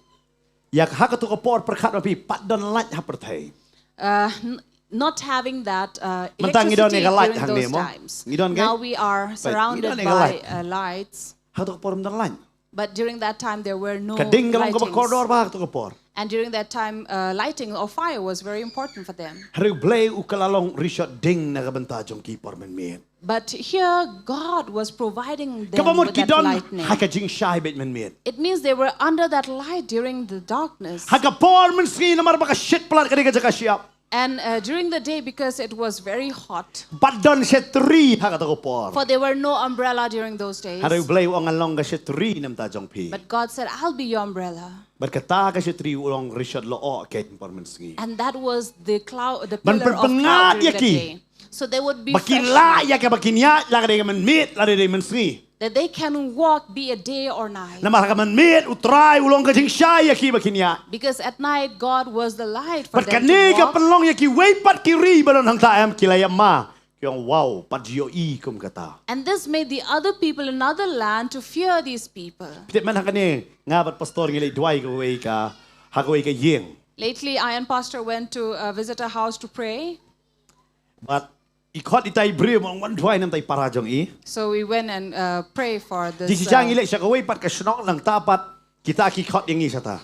Ïa ka ha katu ka por pyrkhat ma phi, pat don light ha pyrthei. Uh, n- not having that uh, Mynta ngi don ïa electricity ka light during hangne those mo? Times. Ngi don ka? Now we are Ngi surrounded don ïa ka by light. Uh, lights. Ha katu ka por ym don light. But during that time there were no Ka ding ka long kaba lightings. Kordor bha ha katu ka por. And during that time, uh, lighting or fire was very important for them. Hynrei U Blei u kylla long rishot ding na ka bynta jong ki por mynmiet. But here, God was providing them Kaba mut with ki that don lightning. Ha ka jingshai beit mynmiet. It means they were under that light during the darkness. Ha ka por mynsngi namar ba ka shit palat ka dei ka jaka shyiap. And uh, during the day, because it was very hot, Pat don shetri ha kata ka por. For there were no umbrella during those days. Hynrei U Blei u ong, ngan long ka shetri na ka bynta jong phi. But God said, "I'll be your umbrella." Bad kata ka shetri u long rishot lyoh keiñ por mynsngi. And that was the cloud, the Ban pillar of pynpyngngad cloud during ïa the ki. Day. So there would be Ba kin fresh lah light, ïa kaba kin ïaid la ka dei ka mynmiet, la dei ka mynsngi. That they can walk, be it day or night. Namar ha ka mynmiet U Trai u long ka jingshai ïa ki ba kin ïaid. Because at night, God was the light for Bad them kane to ka walk. Pynlong ïa kiwei pat ki ri ba don hangta em, ki la ïa ma. Ki ong, wow, pat ju ïohi kum kata. And this made the other people in other land to fear these people. Phi tip mynta ha kane, nga bad Pastor ngi leit duwai kawei ka, ha kawei ka ïing. Lately, I and Pastor went to uh, visit a house to pray. Bad i khot itai i briew, ma ong, wan duwai na ka bynta i para jong i. So we went and uh, pray for this. Jingshisha ngi Uh, leit sha kawei pat ka shnong, nangta pat kita ki khot ïa ngi shata.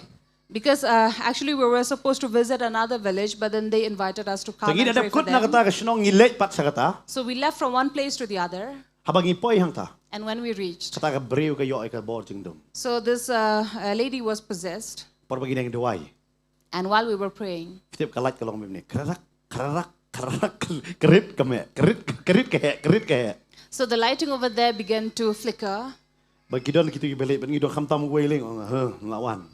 Because uh, actually we were supposed to visit another village, but then they invited us to come Te ngi and da pray dep for kut na them. Kata ka shnong, ngi leit pat sha kata. So we left from one place to the other. Haba ngi poi hangta, And when we reached, kata ka briew ka ïoh ïa ka bor jingdum. So this uh, uh, lady was possessed. Por ba ngi dang duwai. And while we were praying, Phi tip ka light ka long mynmiet. Krarak, krarak, krarak. Krit ka meh, krit, krit ka heh, krit ka heh. So the lighting over there began to flicker. Ba ki don kitu kiba leit, ba ngi don khamtam wei leng, ong, ha, la wan.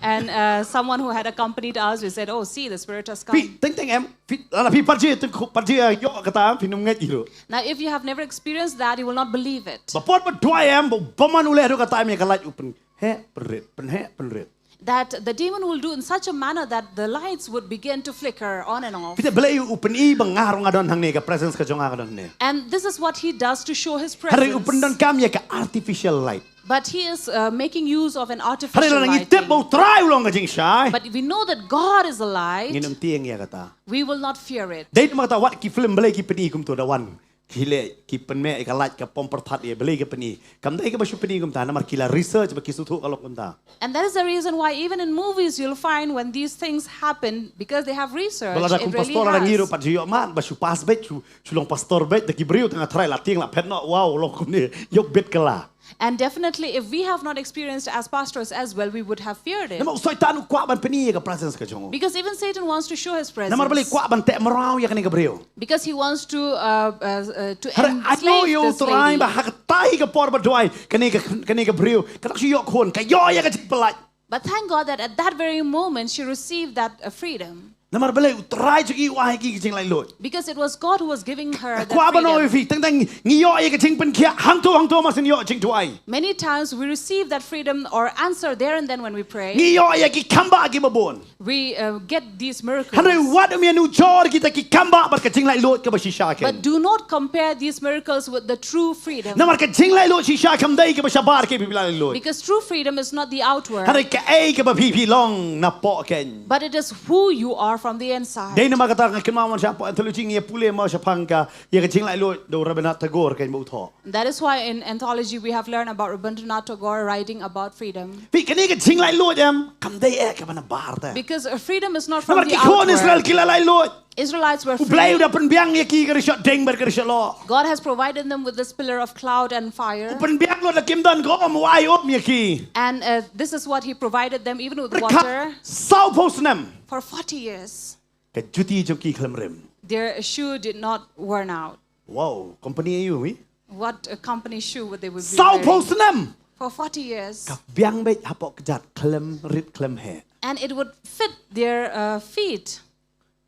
And uh, someone who had accompanied us, we said, "Oh, see, the spirit has Phi, come." teng teng em, phi, lada phi parji, teng khu, parji, ïoh kata em, phin ym ngeit hi ruh. Now, if you have never experienced that, you will not believe it. Ba por ba duwai em, ba, ba man u leh ruh kata em, ïa ka light u pynheh pynrit, pynheh pynrit. That the demon will do in such a manner that the lights would begin to flicker on and off. Phi tip, balei u pyni ba nga ruh nga don hangne, ka presence ka jong nga ka don hangne. And this is what he does to show his Hynrei u presence. pyndonkam ïa ka artificial light. But he is uh, making use of an Hynrei artificial lada ngi tip ba lighting. U Trai u long ka jingshai, But if we know that God is a light, ngin ym tieng ïa kata. We will not fear it. Dei namar kata wat ki film balei ki pyni kumto, da wan ki leh ki pynmih ïa ka light ka pom pyrthat ïa balei ka pyni. Kam dei kaba shu pyni kumta, namar ki la research ba ki sngewthuh ka long kumta. And that is the reason why even in movies you'll find when these things happen, because they have research, Ba lada it kum really pastor lada ngi ruh has. pat shu ïoh mad ba shu pass beit, shu, shu long pastor beit, da ki briew tang ha trai la tieng la phet noh, wow, long kumne, ïoh bit ka la. And definitely, if we have not experienced as pastors as well, we would have feared it. Namar u Soitan u kwah ban pyni ïa ka presence ka jong u. Because even Satan wants to show his Namar balei presence. Kwah ban teh mraw ïa kane ka briew. Because he wants to uh, uh, uh, to Hynrei ai no enslave ïa U this Trai lady. Ba ha katai ka por ba duwai kane ka, kane ka briew ka dang shu ïoh khun, ka ïoh ïa ka jingpyllait. But thank God that at that very moment she received that uh, freedom. Namar balei U Trai jong ngi u ai ïa ki ka jinglaitluid. Because it was God who was giving her that Kwah ban ong ïa freedom. phi, teng teng ngi ïoh ïa ka jingpynkhiah hangto hangto, mar shu ïoh jingduwai. Many times we receive that freedom or answer there and then when we pray. Ngi ïoh ïa ki khambah kiba bun. We uh, get these miracles. Hynrei wat ym ïanujor kita ki khambah bad ka jinglaitluid kaba shisha kein. But do not compare these miracles with the true freedom. Namar ka jinglaitluid shisha kam dei kaba shabar, ka ba phi laitluid. Because true freedom is not the outward, Hynrei kaei kaba phi, phi long napoh kein. but it is who you are from the inside. Dei namar kata nga kynmaw mynshwa hapoh Anthology ngi ïa pule mo shaphang ka ïa ka jinglaitluid da u Rabindranath Tagore kein ba u thoh. That is why in Anthology we have learned about Rabindranath Tagore writing about freedom. Phi, kane ka jinglaitluid em kam dei eh kaba nabar te. Because uh, freedom is not from Namar the ki khun outward. Israel ki la laitluid. Israelites were U Blei u free. da pynbiang ïa ki ka rishot ding bad ka rishot loh. God has provided them with this pillar of cloud and fire. U pynbiang lut la kim don ka um, u ai um ïa ki. And uh, this is what he provided them, even with Pyrkhat water. Sawphew snem For forty years, ka juti jong ki khlem rim. Their shoe did not worn out. Wow, company aïu mi? What a company shoe would they would be Sawphew wearing? Snem. For forty years. Ka biang beit hapoh kjat, khlem rit khlem heh. And it would fit their uh, feet.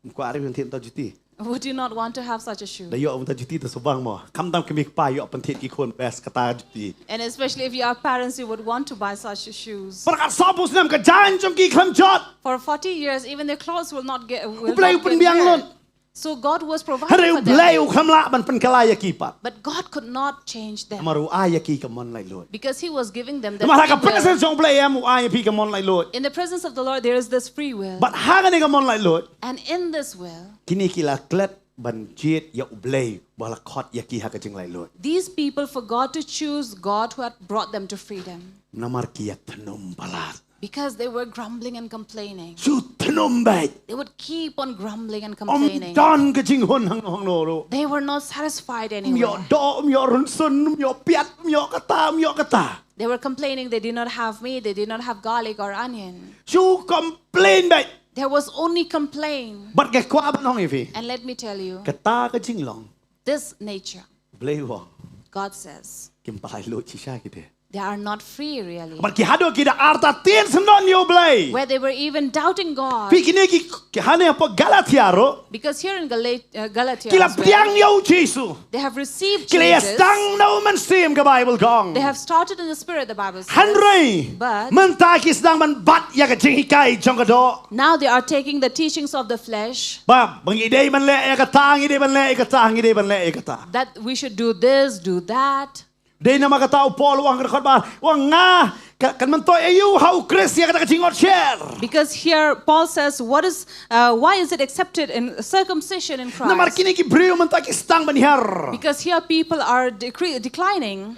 Ym kwah ri ban thied ta juti. Would you not want to have such a shoe? Da ïoh mynta juti ta subang mo. Khamtam ki mi ki pa ïoh pynthied ki khun best kata juti. And especially if you are parents, you would want to buy such shoes. Pyrkhat sawphew snem ka jaiñ jong ki khlem jot. For forty years, even their clothes will not get. Will U Blei u not get pynbiang wear. Lut. So God was Hynrei providing U for them. Blei u khlem lah ban pynkhlaiñ ïa ki pat. But God could not change them. Namar u ai ïa ki ka mon laitluid. Because he was giving them the Namar ha ka free will. Presence jong U Blei em u ai ïa phi ka mon laitluid. In the presence of the Lord, there is this free will. Bad ha kane ka mon laitluid. And in this will, Kine ki la klet ban jied ïa U Blei ba la khot ïa ki ha ka jinglaitluid. These people forgot to choose God who had brought them to freedom. Namar ki ïa thnum palat. Because they were grumbling and complaining. Shu thnum beit. They would keep on grumbling and Ym complaining. don ka jinghun hangno hangno ruh. They were not satisfied Ym ïoh anywhere. doh, ym ïoh rynsun, ym ïoh piat, ym ïoh kata, ym ïoh kata. They were complaining they did not have meat, they did not have garlic or onion. Shu complain beit. There was only complain. Bad nga kwah ban ong ïa phi. And let me tell you, Kata ka jinglong. This nature, Blei u ong. God says, Kim pat laitluid shisha ki te. They are not free really. Bad ki haduh ki da artatien syndon ïa U Blei. Where they were even doubting God. Phi, kine ki, ki hangne hapoh Galatia ruh. Because here in Gala- uh, Galatia, Ki la as well, pdiang ïa U Jisu. They have received Ki la ïa Jesus. sdang na U Mynsiem, ka Bible ka ong. They have started in the spirit, the Bible says. Hynrei, But mynta ki sdang ban bat ïa ka jinghikai jong ka doh. Now they are taking the teachings of the flesh. Ba, ba ngi dei ban leh ïa kata, ngi dei ban leh ïa kata, ngi dei ban leh ïa kata. That we should do this, do that. Dei namar kata u Paul u ong ha ka dkhot ba ar, u ong nga, ka, kan myntoi aïu ha U Khrist ïa kata ka jingotsher. Because here Paul says, what is, uh, why is it accepted in circumcision in Christ? Namar kine ki briew mynta ki sdang ban hiar. Because here people are decre- declining.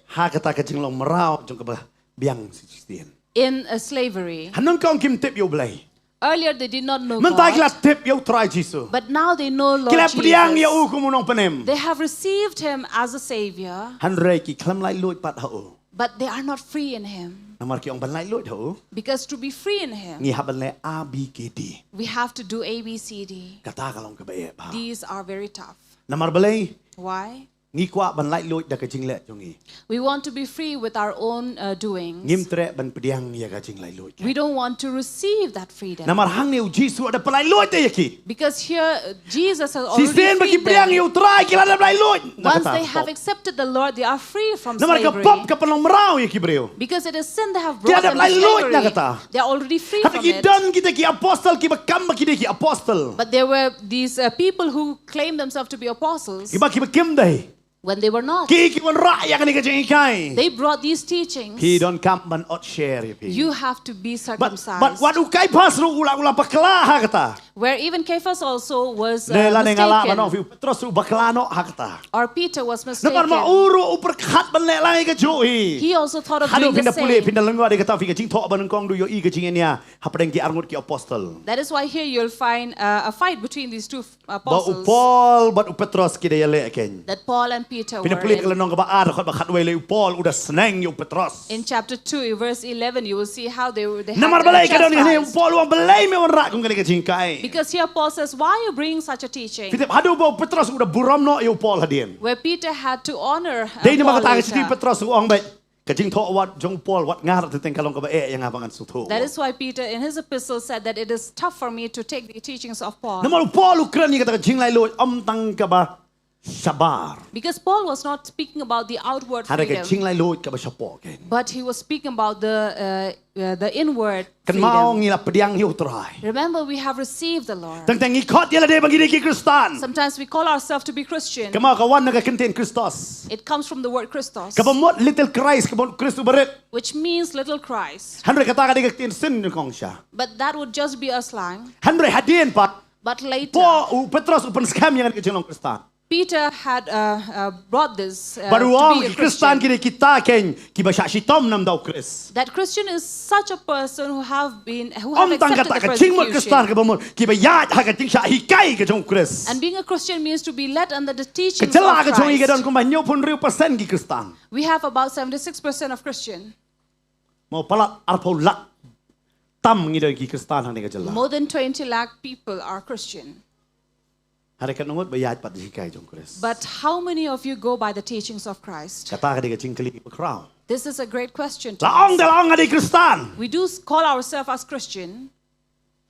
Ha kata ka jinglong mraw jong kaba biang shisien. In a slavery. Hynrei ki ong kim tip ïa U Blei. Earlier they did not know Mynta ki la God, tip ïa U Trai Jisu. But now they know Lord Ki la pdiang ïa Jesus. U kum U Nongpynim. They have received him as a savior, Hynrei ki khlem laitluid pat ha U. But they are not free in him. Namar ki ong ban laitluid ha U. Because to be free in him, Ngi hap ban leh A B K D. We have to do A B C D. Kata ka long kaba eh bha. These are very tough. Namar balei? Why? Ngi kwah ban laitluid da ka jingleh jong ngi. We want to be free with our own uh, doings. Ngim treh ban pdiang ïa ka jinglaitluid. We don't want to receive that freedom. Namar hangne U Jisu u da pynlaitluid ïa ki. Because here uh, Jesus has already Shisien ba ki freed pdiang them. Ïa U Trai ki la dep laitluid. Na Once kata they have pop. Accepted the Lord, they are free from Namar ka slavery. Pop ka pynlong mraw ïa ki briew. Because it is sin that have Ki la brought dep them to laitluid na slavery. Kata. They are already free Haba from ki it. Don kita ki apostle, kiba kam ba ki dei ki apostle. But there were these uh, people who claimed themselves to be apostles. Kiba, kiba kim dei. When they were not. Ki ki wanrah ïa kane ka jinghikai. They brought these teachings. Phi donkam ban ot sher ïa phi. You have to be circumcised. But, but wat u Kaiphas ruh u la, u la bakla ha kata. Where even Caiaphas also was, uh, mistaken. Ne la ne nga lah ban ong phi u Petros ruh u bakla noh ha kata. Or Peter was mistaken. Namar ma u ruh u pyrkhat ban leh lang ïa kajuh hi. He also thought of doing the same. Haduh phin da pule, phin da lyngngoh ïa kata, phi ka jingthoh ba nyngkong duh ïohi ka jingïania hapdeng ki arngut ki apostol. That is why here you'll find, uh, a fight between these two apostles. Ba u Paul bad u Petros ki da ïaleh kein. That Paul and Peter were in. Phin da pule ka lynnong kaba ar, dkhot ba khatwei, lei u Paul u da sneng ïa u Petros. In chapter two, verse eleven, you will see how they were, they had, uh, chastised. Namar balei ka don hangne, u Paul u ong balei me wanrah kum kane ka jinghikai. Because here Paul says, "Why are you bringing such a teaching?" Phi tip haduh ba u Petros u da burom noh ïa u Paul hadien. Where Peter had to honor, uh, Paul later. Dei namar kata ka shithi u Petros u ong beit, ka jingthoh wat jong u Paul wat nga ruh te teng ka long kaba eh ïa nga ba ngan sngewthuh. That is why Peter in his epistle said that it is tough for me to take the teachings of Paul. Namar u Paul u kren ïa kata ka jinglaitluid ym tang kaba shabar. Because Paul was not speaking about the outward freedom. Hynrei ka jinglaitluid kaba shapoh kein. But he was speaking about the, uh, uh, the inward freedom. Kynmaw ngi la pdiang ïa u Trai. Remember, we have received the Lord. Teng teng ngi khot ïa lade ba ngi dei ki Khristan. Sometimes we call ourselves to be Christian. Kynmaw ka wan na ka kyntien Christos. It comes from the word Christos. Kaba mut little Christ, kaba mut Khrist uba rit. Which means little Christ. Hynrei kata ka dei ka ktien syn nyngkong sha. But that would just be a slang. Hynrei hadien pat. But later. Paul, u Petros u pynskhem ïa ka jinglong Khristan. Peter had, uh, uh, brought this, uh, to be a Christian. Bad u ong ki Khristan ki dei kita kein kiba shah shitom na bynta u Khrist. That Christian is such a person who have been, who have accepted the persecution. Ym tang kata, ka jingmut Khristan kaba mut kiba ïaid ha ka jingshah hikai ka jong u Khrist. And being a Christian means to be led under the teachings of Christ. Ka jylla ka jong ngi ka don kumba hynñiewphew hynriew percent ki Khristan. We have about seventy-six percent of Christian. Mo palat arphew lak tam ngi don ki Khristan hangne ka jylla. More than twenty lakh people are Christian. Hynrei katno ngut ba ïaid bad jinghikai jong u Khrist? But how many of you go by the teachings of Christ? Kata ka dei ka jingkylli ba khraw. This is a great question to ask. La ong da la ong nga dei Khristan. We do s-, call ourselves as Christian.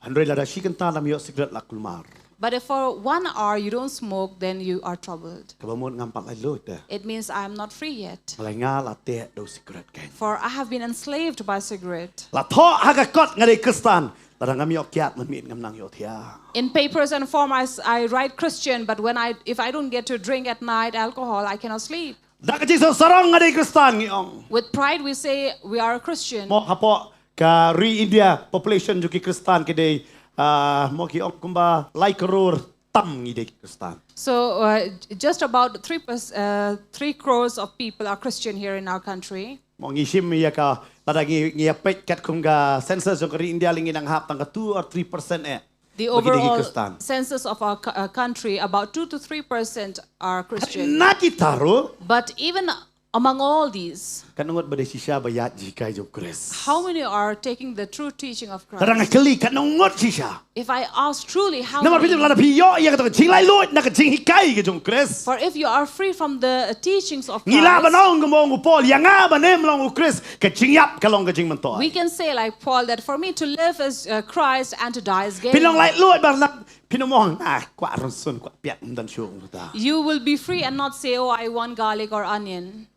Hynrei lada shi kynta lam ïoh sikret la kulmar. But if for one hour you don't smoke, then you are troubled. Kaba mut ngam pat laitluid te. It means I am not free yet. Balei nga la teh da u sikret kein. For I have been enslaved by cigarette. La thoh ha ka kot nga dei Khristan. Lada ngam ïoh kiad mynmiet ngam nang ïohthiah. In papers and form, I s-, I write Christian, but when I, if I don't get to drink at night alcohol, I cannot sleep. Da ka jingsngew sarong nga dei Khristan ngi ong. With pride, we say we are a Christian. Mo hapoh ka ri India, population jong ki Khristan ki dei, ah, mo ki ong kumba lai klur tam ngi dei ki Khristan. So, uh, j-, just about three perc-, uh, three crores of people are Christian here in our country. Mo ngi shim ïa ka, lada ngi, ngi ïa peit katkum ka census jong ka ri India lei ngi nang hap tang ka two or three percent eh. The overall census of our co-, uh, country, about two to three percent are Christian. Na kita ruh. But even among all these, katno ngut ba dei shisha ba ïaid jinghikai jong u Khrist? How many are taking the true teaching of Christ? Lada nga kylli katno ngut shisha? If I ask truly how many? Namar phi tip lada phi ïoh ïa kata ka jinglaitluid na ka jinghikai ka jong u Khrist. For if you are free from the, uh, teachings of Christ, ngi lah ban ong kumba ong u Paul, ïa nga ba nym long u Khrist, ka jingïap ka long ka jingmyntoi. We can say like Paul that for me to live is, uh, Christ and to die is gain. Phin long laitluid bad lada phin ym ong, ah, kwah rynsun, kwah piat, ym don shuh, ong uta. You will be free and not say, "Oh, I want garlic or onion."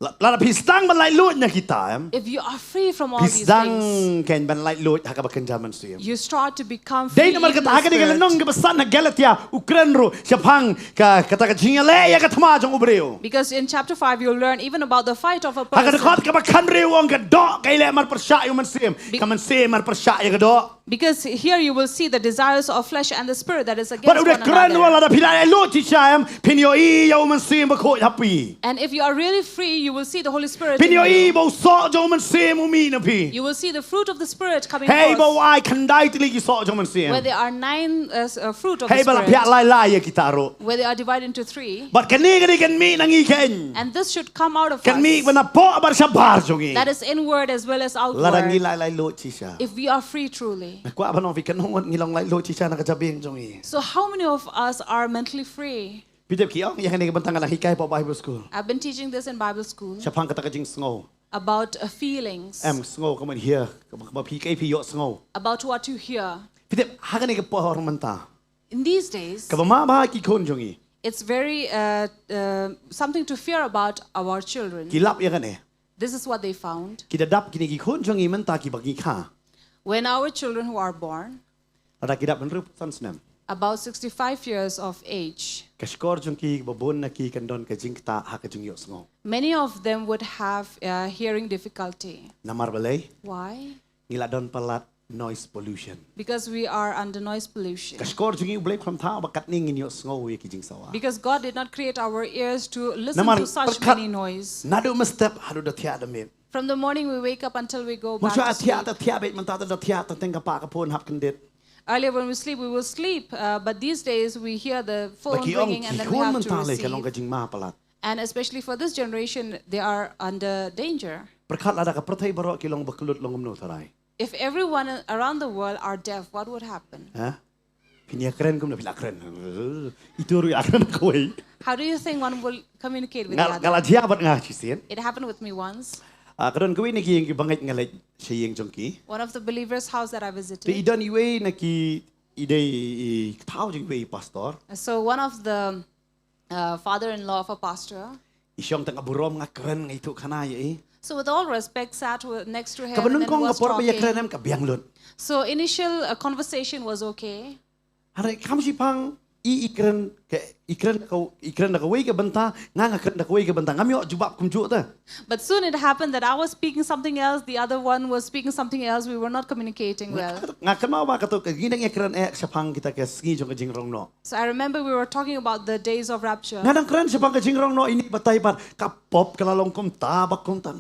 La-, lada phi sdang ban laitluid na kita, em? If you are free from all these things, phi sdang kein ban laitluid ha kaba kynja mynsiem. You start to become free even in the spirit. Dei namar kata ha kane ka lynnong kaba san ha Galatia u kren ruh shaphang ka, kata ka jingïaleh ïa ka thma jong u briew. Because in chapter five you'll learn even about the fight of a person. Ha ka dkhot kaba khathynriew u ong ka doh ka ïaleh marpyrshah ïa u mynsiem, ka mynsiem marpyrshah ïa ka doh. Because here you will see the desires of flesh and the spirit that is against one another. Bad u da kren u ong lada phi la laitluid shisha, em, phin ïohi ïa u Mynsiem Bakhuid ha phi. And if you are really free, you will see the Holy Spirit in you. Phin ïohi ba u soh jong u Mynsiem u mih na phi. You will see the fruit of the Spirit coming forth. Hei ba u ai khyndai tylli ki soh jong u Mynsiem. Where there are nine, uh, s-, uh, fruit of the Spirit. Hei ba la phiah lai lai ïa kita ruh. Where they are divided into three. Bad kane ka dei kan mih na ngi kein. And this should come out of us. Kan mih ba napoh bad shabar jong ngi. That is inward as well as outward. Lada ngi la laitluid shisha. If we are free truly. Nga kwah ban ong ïa phi katno ngut ngi long laitluid shisha na ka jabieng jong ngi. So how many of us are mentally free? Phi tip ki ong ïa kane ka bynta nga dang hikai hapoh Bible school. I've been teaching this in Bible school. Shaphang kata ka jingsngew. About, uh, feelings. Em, sngew ka mut hear, ka mut phi kaei phi ïohsngew. About what you hear. Phi tip ha kane ka por mynta. In these days, kaba mabha ki khun jong ngi. It's very, uh, uh, something to fear about our children. Ki lap ïa kane. This is what they found. Ki da dap kine ki khun jong ngi mynta kiba ngi kha. When our children who are born, lada ki dap hynriewphew san snem. about sixty-five years of age. Ka shkor jong ki ba bun na ki kan don ka jingktah ha ka jingïohsngew. Many of them would have uh, hearing difficulty. Namar balei? Why? Ngi la don palat noise pollution. Because we are under noise pollution. Ka shkor jong ngi U Blei u khlem thaw ba katne ngin ïohsngew ïa ki jingsawa. Because God did not create our ears to listen Namar to such pyrkhat many noise. Naduh mynstep haduh da thiah da miet. From the morning we wake up until we go Mo back sha to thiah sleep. Da thiah beit mynta da thiah da teng ka pa ka phone hap kyndit. Earlier when we sleep, we will sleep. Uh, but these days we hear the Ba phone ki ong ringing and ki then we khun have to mynta le ka long ka receive. Jingma palat. And especially for this generation, they are under danger. Pyrkhat lada ka pyrthei baroh ki long ba kyllut long kumno tharai. If everyone around the world are deaf, what would happen? Ha? Phin ïa kren kumno phi la kren. Itu ruh ïa kren kawei. How do you think one will communicate with Nga the other? Nga la jia bad nga shisien. It happened with me once. Ah, ka don kawei na ki ïing ki bangeit nga leit sha ïing jong ki. One of the believers' house that I Te i visited. Don iwei na ki i dei i thaw jong iwei i pastor. So one of the uh, father-in-law of a pastor. I shong tang ka burom nga kren nga ithuh khana ïa i. So with all respect, sat with, next to him Ka ba and then nyngkong ka was por ba ïa kren talking. Em ka biang lut. So initial uh, conversation was okay. Hare kam shi phang i i kren ka i kren da ka i kren da kawei ka bynta nga nga kren da kawei ka bynta ngam ïoh jubab kumjuh te. But soon it happened that I was speaking something else, the other one was speaking something else. We were not communicating well. Nga kynmaw ba kato ka ngi dang ïa kren eh shaphang kita ka sngi jong ka jingrong noh. So I remember we were talking about the days of rapture. Nga dang kren shaphang ka jingrong noh ini batai pat ka pop ka la long kumta ba kumta.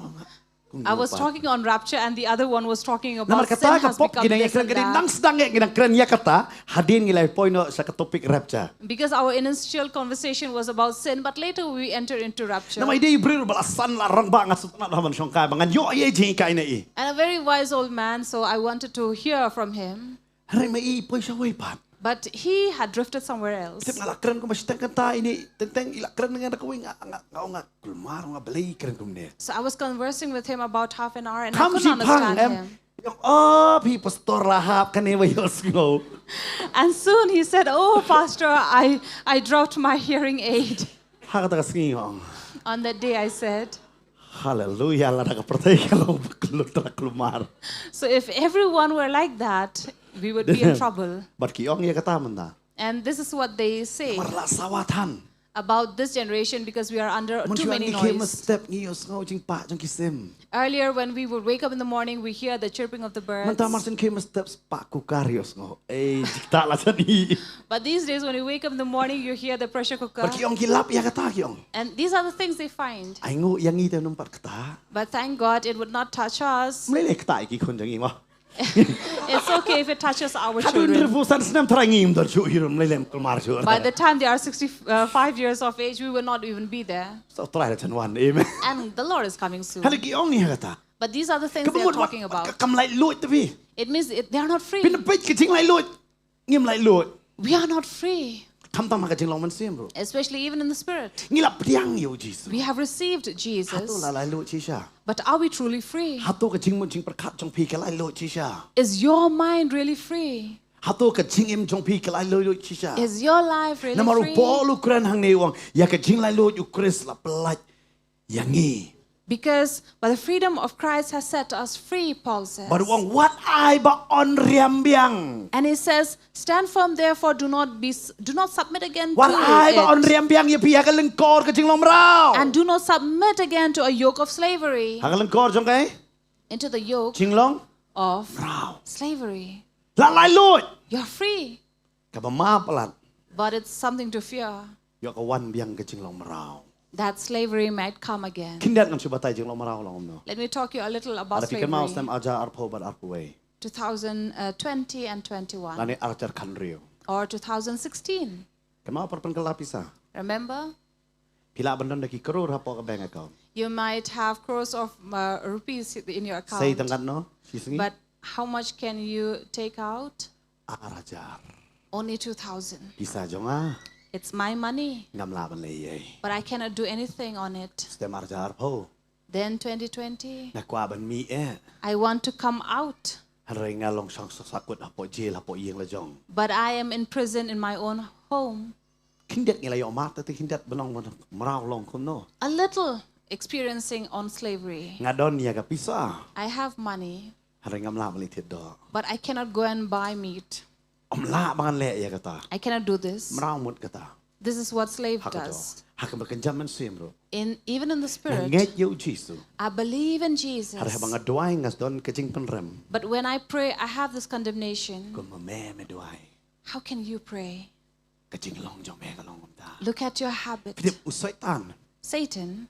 I was talking on rapture and the other one was talking Namar about sin kata ka has pop become ki dang ïa this kren and ka dei that. Nang sdang eh ngi dang kren ïa kata hadien ngi la poi noh sha ka topic rapture. Because our initial conversation was about sin, but later we entered into rapture. Namar i dei i briew ba la san la rangbah nga sngewtynnat ha ban shongkai ba ngan ïoh ïa i jinghikai na i. And a very wise old man, so I wanted to hear from him. Hynrei ma i i poi shawei pat. But he had drifted somewhere else. Tip nga la kren kumba shiteng kata ini teng teng i la kren nga da kawei nga nga nga nga kulmar nga balei i kren kumne. So I was conversing with him about half an hour and I Kam couldn't shi phang understand em. Him. Ïong oh phi pastor Rahab kane ba ïohsngew. And soon he said, "Oh, Pastor, I, I dropped my hearing aid." Ha kata ka sngi ong. On that day I said, Hallelujah, lada ka pyrthei ka long ba kyllut da kulmar. So if everyone were like that, we would be in trouble. Bad ki ong ïa kata mynta. And this is what they say Mar la sawa than. About this generation because we are under too many noise. Step ngi ïohsngew jingpah jong ki sim. Earlier when we would wake up in the morning, we hear the chirping of the birds. Mynta mar shen ki step spah kukar ïohsngew. Ei, jingta la jani. But these days when we wake up in the morning, you hear the pressure cooker. Bad ki ong ki lap ïa kata ki ong. And these are the things they find. Ai ngu ïa ngi te nym pat kata. But thank God it would not touch us. Mlei le kata ki khun jong ngi ma. It's okay if it touches our children. Hadun refu san snem trai ngim don shu hirum lelem kulmar shu. By the time they are sixty-five years of age, we will not even be there. So trai la chan wan. Amen. And the Lord is coming soon. Hada ki ong ni hata. But these are the things they are talking about. Kam lai lut tabi. It means it, they are not free. Pin pej ki jing lai lut. Ngim lai lut. We are not free. Khamtam ha ka jinglong mynsiem ruh. Especially even in the spirit. Ngi la pdiang ïa u Jisu. We have received Jesus. Hato la lai lut shisha. But are we truly free? Hato ka jingmut jingpyrkhat jong phi ka lai lut shisha. Is your mind really free? Hato ka jingim jong phi ka lai lut shisha. Is your life really free? Namar u Paul u kren hangne u ong ïa ka jinglai lut u Khrist la pyllait ïa ngi. Because by the freedom of Christ has set us free, Paul says. Bad u ong wat ai ba on riam biang. And he says, stand firm therefore, do not be do not submit again to it. Wat ai ba on riam biang ïa phi ha ka lyngkor ka jinglong mraw. And do not submit again to a yoke of slavery. Ha ka lyngkor jong kaei? Into the yoke jinglong of mraw. Slavery. La lai lut. You're free. Kaba ma palat. But it's something to fear. Ïoh ka wan biang ka jinglong mraw. That slavery might come again. Khyndiat ngan shu batai jinglong mraw long kumno. Let me talk you a little about slavery. Hynrei phi kynmaw snem ar hajar arphew bad arphew wei. Two thousand twenty and twenty-one. Lane ar hajar khathynriew. Or two thousand sixteen. Kynmaw par pynkylla pisa. Remember? Phi lah ban don da ki crore hapoh ka bank account. You might have crores of uh, rupees in your account. Sa ïa tang katno shi sngi? But how much can you take out? Ar hajar. Only two thousand. Pisa jong nga. It's my money. Ngam lah ban leh ei ei. But I cannot do anything on it. Stem ar hajar arphew. Then twenty twenty. Nga kwah ban mih eh. I want to come out. Hynrei nga long shong sah sahkut hapoh jail hapoh ïing la jong. But I am in prison in my own home. Khyndiat ngi la ïoh mad te khyndiat ba long mraw long kumno. A little experiencing on slavery. Nga don ïa ka pisa. I have money. Hynrei ngam lah ban leit thied doh. But I cannot go and buy meat. Ym lah ba ngan leh ïa kata. I cannot do this. Mraw mut kata. This is what slave Ha ka does. Doh. Ha ka ba kynjam mynsiem ruh. In even in the Nga spirit, ngeit ïa u Jisu. I believe in Jesus. Hynrei haba nga duwai nga don ka jingpynrem. But when I pray, I have this condemnation. Kumba me me duwai. How can you pray? Ka jinglong jong me ka long kumta. Look at your habit. Phi tip u Soitan. Satan,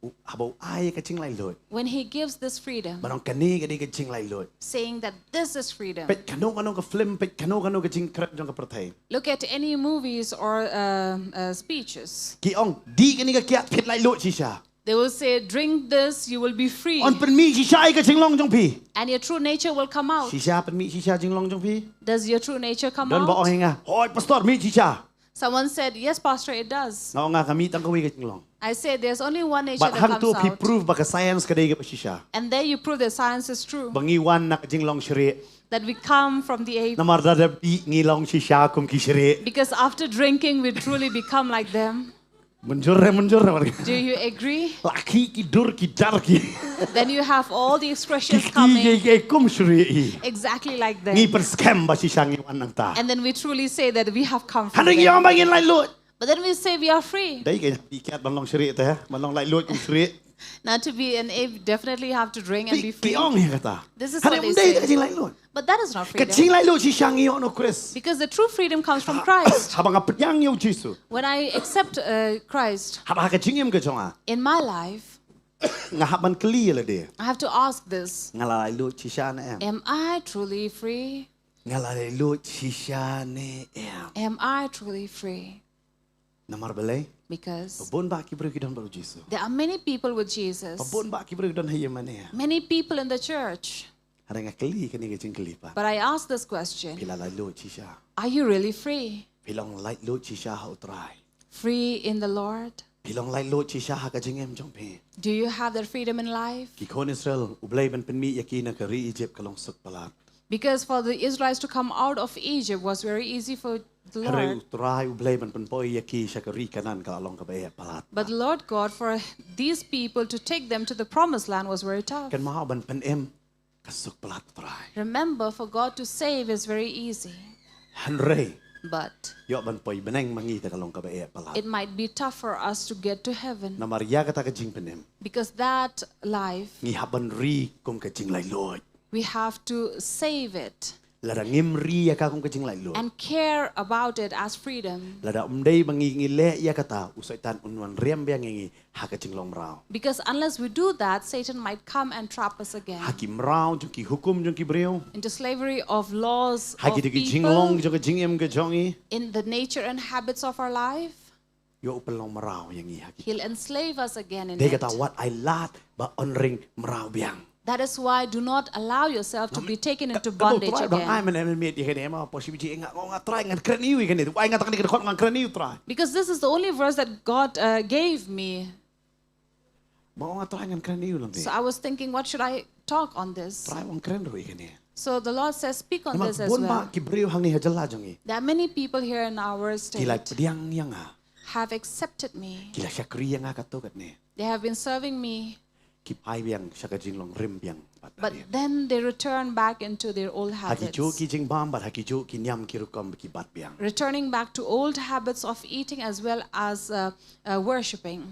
U, haba u ai ka jinglaitluid. When he gives this freedom, Ba nong kane ka dei ka jinglaitluid. Saying that this is freedom. Peit kano kano ka film, peit kano kano ka jingkren jong ka pyrthei. Look at any movies or um, uh, speeches. Ki ong, die kane ka kiad phin laitluid shisha. They will say, drink this, you will be free. Yn pynmih shisha ïa ka jinglong jong phi. And your true nature will come out. Shisha pynmih shisha jinglong jong phi. Does your true nature come Don ba ong out? Ïa nga, hoi pastor, mih shisha. Someone said, yes, Pastor, it does. Nga ong nga ka mih tang kawei ka jinglong. I said, there's only one nature But that hangto comes phi out. Prove ba ka science ka dei kaba shisha. And there you prove that science is true. Ba ngi wan na ka jinglong shrieh. That we come from the ape. Namar da da phi ngi long shisha kum ki shrieh. Because after drinking, we truly become like them. Mynjur re, mynjur re. Do you agree? Laki ki dur ki dar ki. Then you have all the expressions Ki coming. Ki ki kum shrieh. Exactly like them. Ngi pyrskhem ba shisha ngi wan nangta. And then we truly say that we have come from Hynrei ngi them. Ong ba ngin laitluid. But then we say we are free. Dei ka phi kiad ban long shrieh te, ban long laitluid kum shrieh. Now to be an ape, definitely have to drink and be free. Ki ong ïa kata. This is Hynrei what they ym dei say. Ka jinglaitluid. But that is not Ka freedom. Jinglaitluid shisha ngi ïoh na u Khrist. Because the true freedom comes from Christ. Haba nga pdiang ïa u Jisu. When I accept uh, Christ. Haba ha ka jingim ka jong nga. In my life. Nga hap ban kylli ïa lade. I have to ask this. Nga la laitluid shisha ne em. Am I truly free? Nga la laitluid shisha ne em. Am I truly free? Namar balei? Because Ba bun bah ki briew ki don bad u Jisu. There are many people with Jesus. Ba bun bah ki briew ki don ha ïingmane. Many people in the church. Hynrei nga kylli kane ka jingkylli pat. But I ask this question. Phi la laitluid shisha. Are you really free? Phi long laitluid shisha ha u Trai. Free in the Lord? Phi long laitluid shisha ha ka jingim jong phi. Do you have that freedom in life? Ki khun Israel, u Blei ban pynmih ïa ki na ka ri Egypt ka long suk palat. Because for the Israelites to come out of Egypt was very easy for the Lord. Hynrei u Trai u Blei ban pynpoi ïa ki sha ka ri Kanan ka la long kaba eh palat. But the Lord God, for these people to take them to the promised land was very tough. Kynmaw ban pynim ka suk palat u Trai. Remember, for God to save is very easy. Hynrei. But. Ïoh ban poi bneng ma ngi te ka long kaba eh palat. It might be tough for us to get to heaven. Namar ïa kata ka jingpynim. Because that life. Ngi hap ban ri kum ka jinglaitluid. We have to save it. Lada ngim ri ïa ka kum ka jinglaitluid. And care about it as freedom. Lada ym dei ba ngi ngi leh ïa kata u Soitan un wan riam biang ïa ngi ha ka jinglong mraw. Because unless we do that, Satan might come and trap us again. Ha ki mraw jong ki hukum jong ki briew. Into slavery of laws of people. Ha ki dei ki jinglong jong ka jingim ka jong ngi. In the nature and habits of our life. Ïoh u pynlong mraw ïa ngi ha ki. He'll enslave us again in it. Dei kata wat ai lad ba yn ring mraw biang. That is why do not allow yourself to be taken into bondage again. Ai mynne mynmiet ïa kane ma poi shi biji nga nga Trai ngan kren ïa u ïa kane. Ai nga tang kane ka dkhot ngan kren ïa u Trai. Because this is the only verse that God uh, gave me. Ma nga Trai ngan kren ïa u lane. So I was thinking, what should I talk on this? Trai wan kren ruh ïa kane. So the Lord says, speak on this as well. Namar bun bah ki briew hangne ha jylla jong ngi. There are many people here in our state. Ki la pdiang ïa nga. Have accepted me. Ki la shakri ïa nga katto katne. They have been serving me. Ki phai biang sha ka jinglong rim biang. But then they return back into their old habits. Ha ki juh ki jingbam bad ha ki juh ki niam ki rukom ki bat biang. Returning back to old habits of eating as well as uh, uh, worshipping.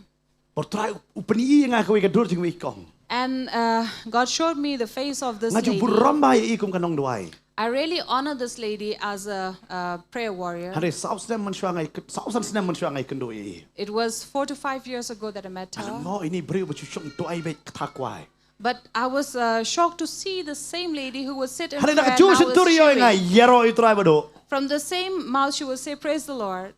Bad u Trai u pyni ïa nga kawei ka dur jong kawei i kong. And uh, God showed me the face of this lady. Nga ju burom bha ïa i kum ka nongduwai. I really honor this lady as a, a prayer warrior. Hynrei saw snem mynshuwa nga i, saw san snem mynshuwa nga i kynduh ïa i. It was four to five years ago that I met her. Nga la ngoh ïa ini i briew ba shu shong duwai beit kata kwai. But I was uh, shocked to see the same lady who would sit in prayer and I was cheering. Hynrei na ka juh shyntur ïa i nga ïaroh ïa u Trai baduh. From the same mouth she would say, praise the Lord.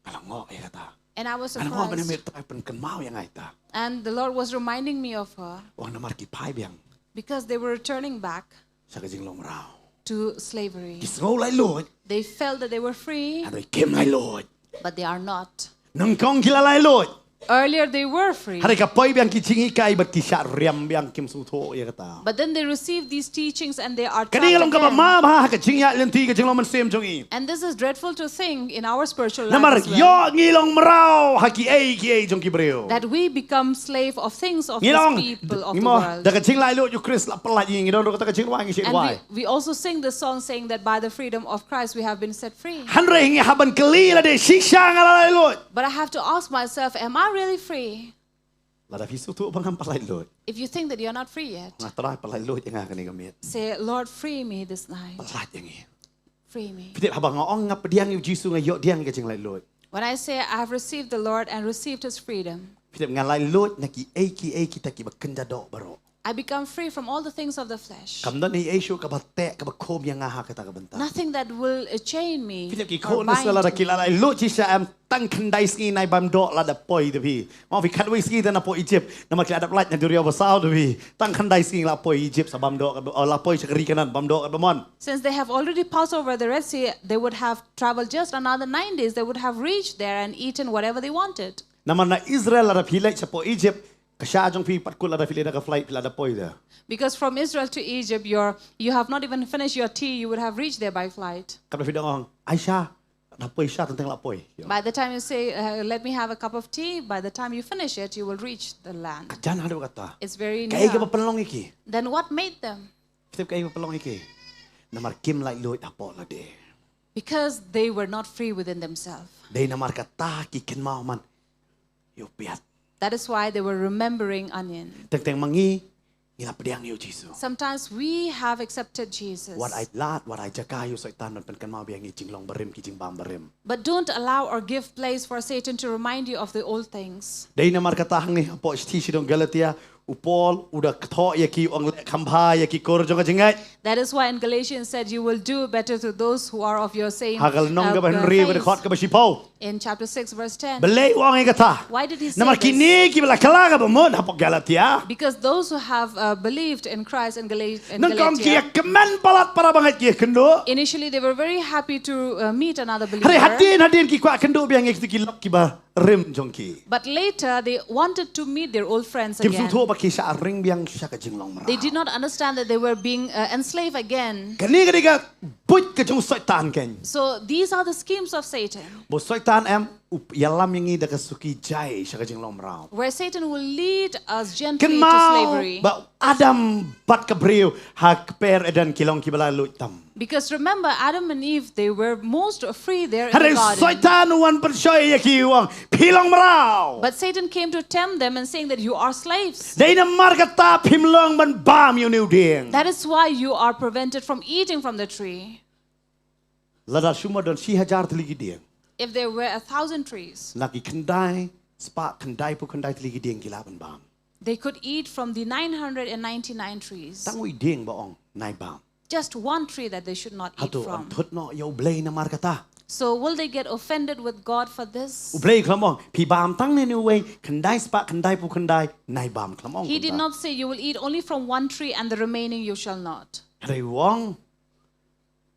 Nga la ngoh ïa kata. And I was surprised. Nga la ngoh mynne mynmiet u Trai u pynkynmaw ïa nga ïa kata. And the Lord was reminding me of her. Namar ki phai biang. Because they were returning back. Sha ka jinglong mraw. To slavery. Ki sngew laitluid. They felt that they were free. Hynrei kim laitluid. But they are not. Nyngkong ki la laitluid. Earlier they were free. Hynrei ka poi biang ki jinghikai bad ki shah riam biang, kim sngewthuh ïa kata. But then they received these teachings and they are Kane ka trapped long kaba again. ma bha ha ka jingïaid lynti ka jinglong mynsiem jong ngi. And this is dreadful to think in our spiritual life Namar as well, ïoh ngi long mraw ha kiei kiei jong ki briew. That we become slave of things of Ngi these long people of ngi the mo world. da ka jinglaitluid u Khrist la pyllait ïa ngi, ngi don ruh kata ka jingrwai, ngi shait And we, rwai. We also sing the song saying that by the freedom of Christ we have been set free. Hynrei ngi hap ban kylli lade shisha nga la laitluid. But I have to ask myself, am I really free? Lada phi sngewthuh ba ngam pat laitluid, If you think that you're not free yet, nga, Trai, pyllait luid ïa nga kane ka miet. Say, Lord, free me this night. Pyllait ïa ngi. Free me. Phi tip, haba nga ong nga pdiang ïa u Jisu, nga ïoh pdiang ïa ka jinglaitluid. When I say I have received the Lord and received his freedom, Phi tip, nga laitluid na kiei kiei kita kiba kynja doh baroh. I become free from all the things of the flesh. Kam don ei ei shuh kaba teh, kaba khum ïa nga ha kata ka bynta. Nothing that will uh, chain me Phi tip, ki or khun Israel bind lada ki la me. laitluid shisha, em tang khyndai sngi nai bam doh lada poi da phi. Mo, phi khatwei sngi te na poi Egypt, namar ki la dep lait na duriaw basaw da phi. Tang khyndai sngi la poi Egypt sa bam doh, oh, la poi sha ka ri Kanaan bam doh katba mon. Since they have already passed over the Red Sea, they would have traveled just another nine days. They would have reached there and eaten whatever they wanted. Namar na Israel lada phi leit sha poi Egypt, ka sha jong phi pat kut lada phi leit da ka flight, phi la da poi da. Because from Israel to Egypt, you're, you have not even finished your tea, you would have reached there by flight. Katba phi dang ong, ai sha, da poi sha, teng teng la poi. Ïoh. By the time you say, uh, let me have a cup of tea, by the time you finish it, you will reach the land. Ka jan haduh kata. It's very Kaei kaba near. Pynlong ïa ki. Then what made them? Phi tip kaei kaba pynlong ïa ki. Namar kim laitluid hapoh lade. Because they were not free within themselves. Dei namar kata ki kynmaw man ïa u piat. That is why they were remembering onion. Teng teng ma ngi, ngi la pdiang ïa u Jisu. Sometimes we have accepted Jesus. Wat ai lad, wat ai jaka ïa u Soitan ban pynkynmaw biang ïa ki jinglong barim, ki jingbam barim. But don't allow or give place for Satan to remind you of the old things. Dei namar kata hangne hapoh shithi sha ki nong Galatia, u Paul u da kthoh ïa ki, u ong leh kham bha ïa ki kur jong ka jingngeit. That is why in Galatians said, you will do better to those who are of your same Ha ka lynnong uh, kaba uh, hynriew, ka faith. dkhot kaba shiphew. In chapter six, verse ten. Balei u ong ïa kata? Why did he say Namar kine this? Kiba la kylla kaba mut hapoh Galatia. Because those who have uh, believed in Christ in, Gal- in Nyngkong ki ïa Galatia, kmen palat para bangeit ki ïa kynduh. Initially they were very happy to uh, meet another believer. Hynrei hadien hadien ki kwah kynduh biang ïa kito ki lok kiba rim jong ki. But later they wanted to meet their old friends Kim again. Sngewthuh ba ki shah ring biang sha ka jinglong mraw. They did not understand that they were being uh, enslaved again. Kane ka dei ka buit ka jong u Soitan keiñ. So these are the schemes of Satan. Ba u Soitan em u ïalam ïa ngi da ka suki jai sha ka jinglong mraw. Where Satan will lead us gently to Kynmaw slavery. ba u Adam bad ka briew ha kper Eden ki long kiba laitluid tam. Because remember, Adam and Eve, they were most free there in Hynrei the u garden. Soitan u wan pynshoi ïa ki, u ong, phi long mraw. But Satan came to tempt them and saying that you are slaves. Dei namar kata phim long ban bam ïa une u dieng. That is why you are prevented from eating from the tree. Lada shu ma don shi hajar tylli ki dieng, If there were a thousand trees, na ki khyndai spah khyndaiphew khyndai tylli ki dieng ki lah ban bam. They could eat from the nine hundred and ninety-nine trees. Tang u dieng ba ong nai bam. Just one tree that they should not eat Hato yn from. thut noh ïa U Blei namar kata? So will they get offended with God for this? U Blei u khlem ong phi bam tang une uwei, khyndai spah khyndaiphew khyndai nai bam, khlem ong kumta. He did not say you will eat only from one tree and the remaining you shall not. Hynrei u ong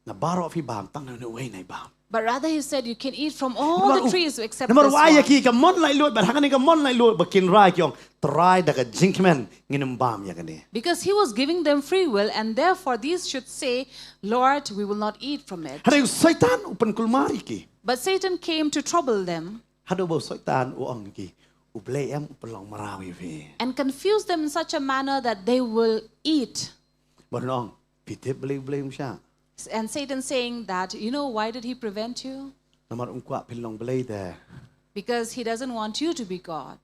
na baroh phi bam tang une uwei nai bam. But rather he said you can eat from all the trees except this Namar u ai ïa one. ki ka mon laitluid, bad ha kane ka mon laitluid ba kin rai ki ong, Trai, da ka jingkmen ngin ym bam ïa kane. Because he was giving them free will, and therefore these should say, Lord, we will not eat from it. Hynrei u Soitan u pynkulmar ïa ki. But Satan came to trouble them. Haduh ba u Soitan u ong ïa ki, U Blei em u pynlong mraw ïa phi. And confuse them in such a manner that they will eat. Bad un ong, phi tip balei U Blei um shah? And Satan saying that, you know, why did he prevent you? Namar um kwah phin long Blei te. Because he doesn't want you to be God.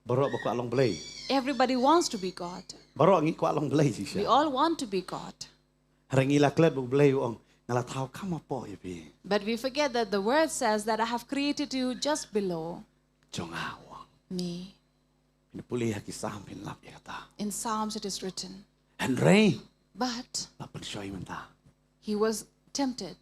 Baroh ba kwah long Blei. Everybody wants to be God. Baroh ngi kwah long Blei shisha. We all want to be God. Hynrei ngi la klet ba U Blei u ong, nga la thaw kham hapoh ïa phi. But we forget that the word says that I have created you just below Jong nga, u ong. Me. Phin pule ha ki Salm phin lap ïa kata. In Psalms it is written. Hynrei But la pynshoi mynta. He was tempted.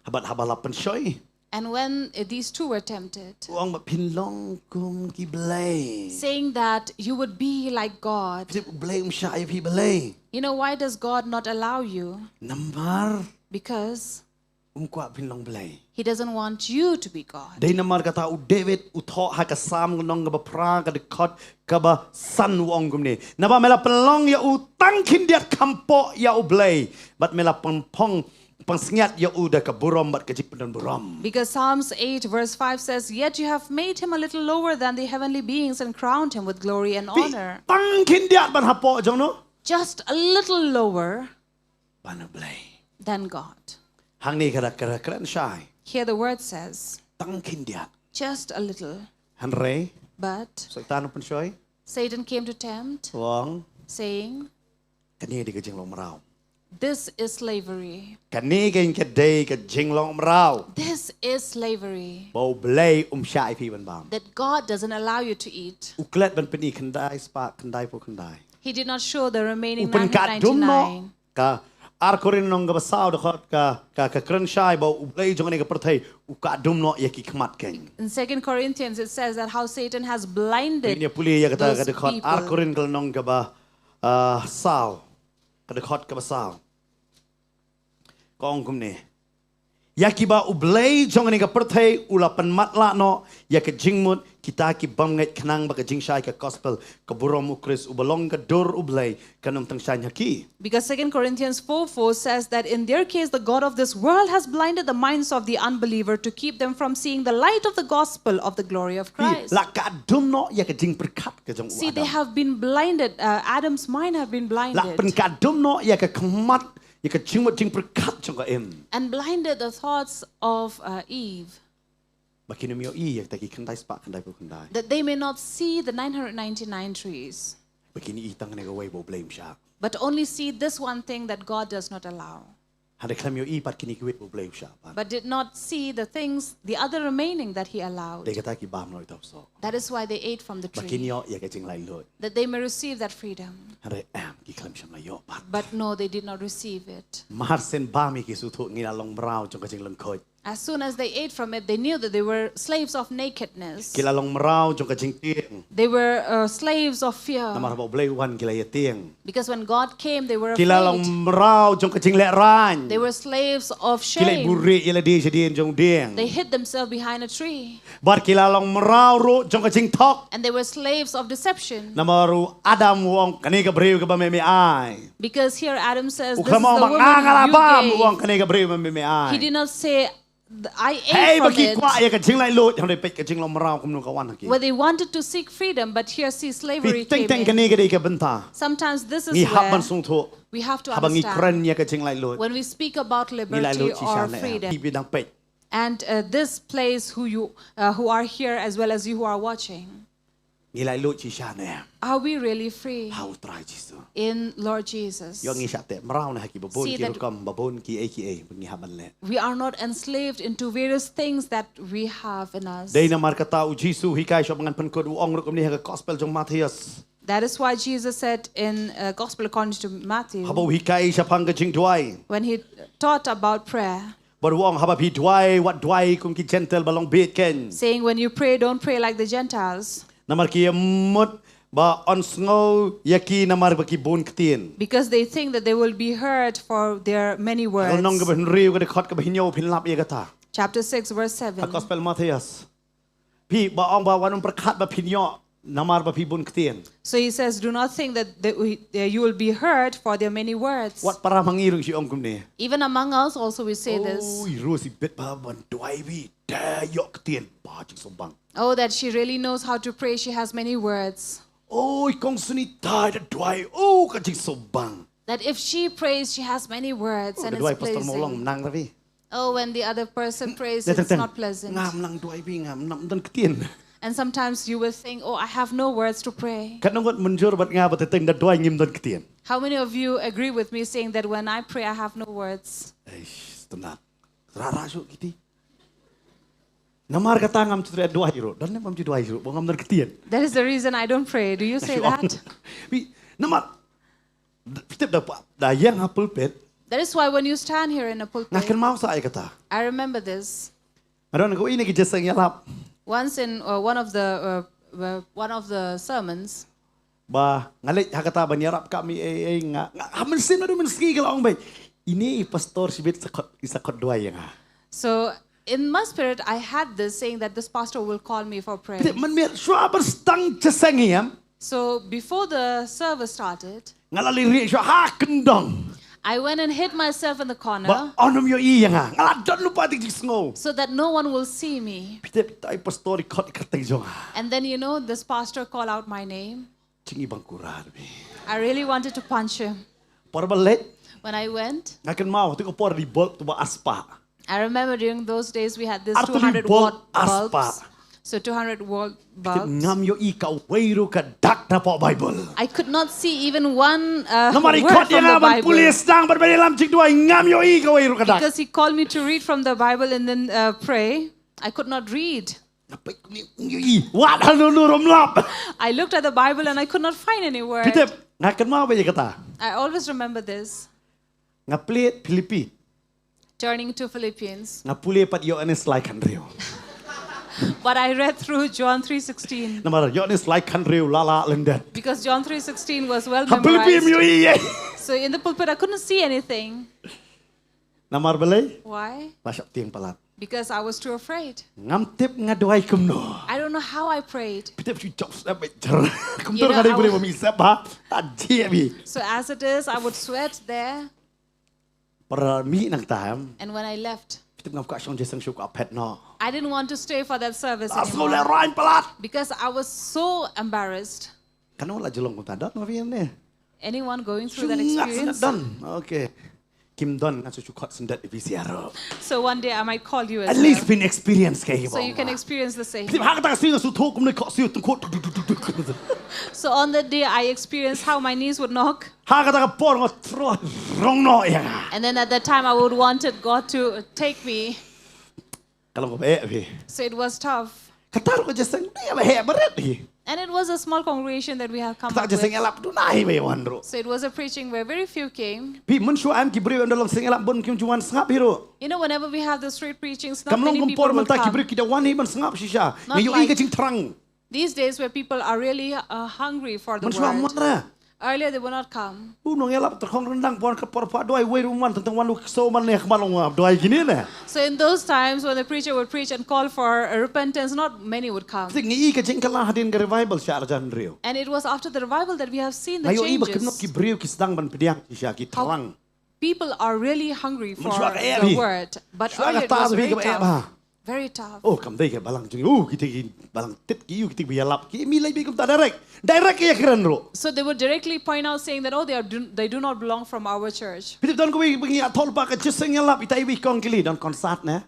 Haba, haba la pynshoi, And when uh, these two were tempted, u ong ba phin long kum ki blei. Saying that you would be like God. Phi tip U Blei um shah ïa phi balei? You know, why does God not allow you? Namar Because Um kwah phin long Blei. He doesn't want you to be God. Dei namar kata u David u thoh ha ka Salm ka lynnong kaba phra ka dkhot kaba san u ong kumne. Naba me la pynlong ïa u tang khyndiat kham poh ïa u Blei. Bad me la pynphong pynsngiat ïa u da ka burom bad ka jingpyndonburom. Because Psalms eight verse five says, "Yet you have made him a little lower than the heavenly beings and crowned him with glory and Phi honor." tang khyndiat ban hapoh jong no. Just a little lower Ban u Blei. Than God. Hangne ka da ka da kren shai. Here the word says, Tang khyndiat. "Just a little." Hynrei. But Soitan u pynshoi. Satan came to tempt, Wang. Saying, Kane dei ka jinglong mraw. "This is slavery. Kane ka dei ka jinglong mraw. This is slavery." Ba u Blei um shah ïa phi ban bam. That God doesn't allow you to eat. U klet ban pyni khyndai spah khyndai phew khyndai. He did not show the remaining U pynkat dum noh. nine hundred ninety-nine. Ka Ar Korinth lynnong kaba saw dkhot ka ka ka kren shai ba u Blei jong kane ka pyrthei u ka dum noh ïa ki khmat kein. In Second Corinthians, it says that how Satan has blinded Ïa pule ïa kata ka those dkhot Ar people. Korinth ka lynnong kaba ah, saw. Ka dkhot kaba saw. Ka ong kumne. Ïa kiba u Blei jong kane ka pyrthei u la pynmatlah noh ïa ka jingmut, kita ki bym ngeit khnang ba ka jingshai ka gospel, ka burom u Khrist uba long ka dur u Blei, kan ym tyngshaiñ ha ki. Because Second Corinthians four four says that in their case, the God of this world has blinded the minds of the unbeliever to keep them from seeing the light of the gospel of the glory of Christ. La ka dum noh ïa ka jingpyrkhat ka jong u See, they Adam. Have been blinded. Uh, Adam's mind have been La blinded. pynka dum noh ïa ka khmat, ïa ka jingmut jingpyrkhat jong ka Im. And blinded the thoughts of uh, Eve. Ba kin ym ïohi ïa kita ki khyndai spah khyndai phew khyndai. That they may not see the nine hundred ninety-nine trees. Ba kin ïohi tang kane kawei ba u Blei um shah. But only see this one thing that God does not allow. Hynrei khlem ïohi pat kine kiwei ba u Blei um shah pat. But did not see the things, the other remaining that he allowed. Dei kata ki bam noh ïa uta u soh. That is why they ate from the tree. Ba kin ïoh ïa ka jinglait luid. That they may receive that freedom. Hynrei em, ki khlem shym la ïoh pat. But no, they did not receive it. Mar shen bam ïa ki sngewthuh ngi la long mraw jong ka jinglyngkhuit. As soon as they ate from it, they knew that they were slaves of nakedness. Ki la long mraw jong ka jingtieng. They were uh, slaves of fear. Namar ba u Blei u wan ki la ïatieng. Because when God came, they were Ki la long afraid. Mraw jong ka jinglehrain. They were slaves of Ki la shame. Buhrieh ïa lade shadien jong u dieng. They hid themselves behind a tree. Bad ki la long mraw ruh jong ka jingthok. And they were slaves of deception. Namar u Adam u ong kane ka briew kaba me me ai. Because here Adam says, U "This is khlem the ong ba woman nga nga la bam, u ong you gave." kane ka briew ba me me ai. He did not say, "Th- I ate Hei ba from ki it." Kwah ïa ka jinglait luid, hynrei peit ka jinglong mraw kumno ka wan ha ki. Where they wanted to seek freedom, but here see slavery Peit teng came teng in. Kane ka dei ka bynta. Sometimes this is Ngi hap ban where sngewthuh. We have to Haba ngi understand. Kren ïa ka jinglait luid. When we speak about Ngi lait liberty luid shisha or ne. freedom. Ki bi dang peit. And uh, this place, who you uh, who are here as well as you who are watching, Ngi lait luid shisha ne. Are we really free? Ha u Trai Jisu. In Lord Jesus. Ïoh ngi shah teh mraw ne ha ki babun See ki that rukom, babun ki ei ki ei ba ngi hap ban leh. We are not enslaved into various things that we have in us. Dei namar kata u Jisu u hikai sha ba ngan pynkut, u ong ruh kumne ha ka gospel jong Mathaios. That is why Jesus said in uh, Gospel according to Matthew, Haba u hikai shaphang ka jingduwai. When he taught about prayer, Bad u ong haba phi duwai, wat duwai kum ki Gentile ba long bieit kein. Saying, "When you pray, don't pray like the Gentiles." Namar ki ïa mut ba yn sngew ïa ki namar ba ki bun ktien. Because they think that they will be heard for their many words. Lynnong kaba hynriew ka dkhot kaba hynñiew phin lap ïa kata. Chapter six, verse seven. Ha gospel Mathaios. Phi ba ong ba wat nym pyrkhat ba phin ïoh namar ba phi bun ktien. So he says, "Do not think that they, we- uh, you will be heard for their many words." Wat para ma ngi ruh ngi ong kumne. Even among us also we say this. Oi, Rosie bit ba ban duwai, phi da ïoh ktien ba jingsngewbang. Oh, that she really knows how to pray. She has many words. Oi, kong Sunita da duwai, oh, ka jingsngewbang. That if she prays, she has many words and Ka duwai it's Pastor Mawlong pleasing. Nang Ravi. Oh, when the other person prays, Teng, it's teng. Not pleasant. Ngam nang duwai bi ngam nang don ktien. And sometimes you will think, "Oh, I have no words to pray." Katno ngut mynjur bad nga ba teng da duwai ngim don ktien. How many of you agree with me saying that when I pray, I have no words? Eish, tynat. Rara shu kiti. Namar kata ngam ju duwai ruh. Don ne bam ju duwai ruh. Ba ngam don ktien. That is the reason I don't pray. Do you say that? Bi, namar. Tip da pa, da ïeng ha pulpit. That is why when you stand here in a Nga pulpit, kynmaw sa ïa kata. I remember this. Nga don kawei na ki jingïalap. Once in uh, one of the uh, uh, one of the sermons, Ba nga leit ha kata ban ïarap ka mi ei ei nga. Nga ha mynsiem na du mynsngi ka la ong ba. Ine i pastor shibit sa khot, i sa khot duwai ïa nga. So in my spirit, I had this saying that this pastor will call me for prayer. Te man mir shwa bar stang cheseng yam. So before the service started, Nga la li ri shwa ha kyndong. I went and hid myself in the Ba corner onum yo i nga. Nga la don lupa dik jisngo. So that no one will see me. Pite tai pastor i khot i khateng jong. And then, you know, this pastor called out my name. Chingi bang kurar bi. I really wanted to punch him. Por ba late. When I went, Nga ken mau tu ko por di bol tu ba aspa. I remember during those days we had these Artuli two hundred bol watt aspa. Bulbs. So two hundred watt bulbs. Ngam yo i ka wei ru ka dak na po Bible. I could not see even one uh, Namar i word khot from ya the nga ban Bible. Pule stang ban bani lam chik duai ngam yo i ka wei ru ka dak. Because he called me to read from the Bible and then uh, pray. I could not read. Nga pek ni ung yo i. Wat hal nu rum lap. I looked at the Bible and I could not find any word. Pite nga ken mau ba ya kata. I always remember this. Nga plit Philippi. Turning to Philippians. Nga pule pat Yohanes lai khandriu. But I read through John three sixteen. Namar Yohanes lai khandriu lala lendet. Because John three sixteen was well Ha Philippi memorized. Yo i ye. So in the pulpit, I couldn't see anything. Namar balei? Why? Ba shap tiang palat. Because I was too afraid. Ngam tip nga duai kumno. I don't know how I prayed. Pite phi chop sep jar. Kumtur You know, nga dei I bure was- ba mi sep ha. Ta jia bi. So as it is, I would sweat there. Para mi nang tam. And when I left, Pite ngam ka shong jeseng shu ka phet no. I didn't want to stay for that service Aslo le anymore rain palat. Because I was so embarrassed. Kano la jelong ta dot no vi ne. Anyone going through that Shungat experience? Don. Okay. Kim Don nga su khot sendet vi siaro. So one day I might call you as At least well. Pin experience ke. So you can experience the same. Pite ha kata sing su thok kumne khot siu tung khot. So on that day I experienced how my knees would knock. Ha kata ka por ngot tro rong no ya. And then at that time I would wanted God to take me. Kalong ko ba eh bi. So it was tough. Kata ro jeseng ni ba he baret hi. And it was a small congregation that we had come Kata up jeseng with. Elap tu nai ba wan ro. So it was a preaching where very few came. Pi mun shu am ki briew am da long seng Elap bun kim juan sngap hi ro. You know, whenever we have the street preachings, not Kam long many kum people por will menta ki come. Briew ki da wan hi ban sngap shisha. Not Ngi yo i ka like- jingthrang. These days where people are really uh, hungry for the Mun shu am word. mara. Earlier they will not come. U nong Elap ter khong rendang por ka por pa duai wei ru man tentang wan lu so man ne khmal long wa duai gini ne. So in those times when the preacher would preach and call for repentance, not many would come. Pite ngi i ka jingkala hadin ka revival sha arjan riew. And it was after the revival that we have seen the Ngi yo i ba kim nok changes. Ki briew ki sdang ban pdiang shisha ki thrang. People are really hungry for Mun shu ka eh the bi. word. But Shu ka earlier it ta was bi very ka ba eh tough. ba. Very tough. Oh kam dei ka balang jing. Oh ki te ki balang tit ki u ki te bi Elap ki mi lai bi kum ta direct. Direct ya kren ro. So they would directly point out saying that, oh, they, are do, they do not belong from our church. Pite don ko bi ngi athol pa ka jeseng Elap ita i bi kong kili don concert ne.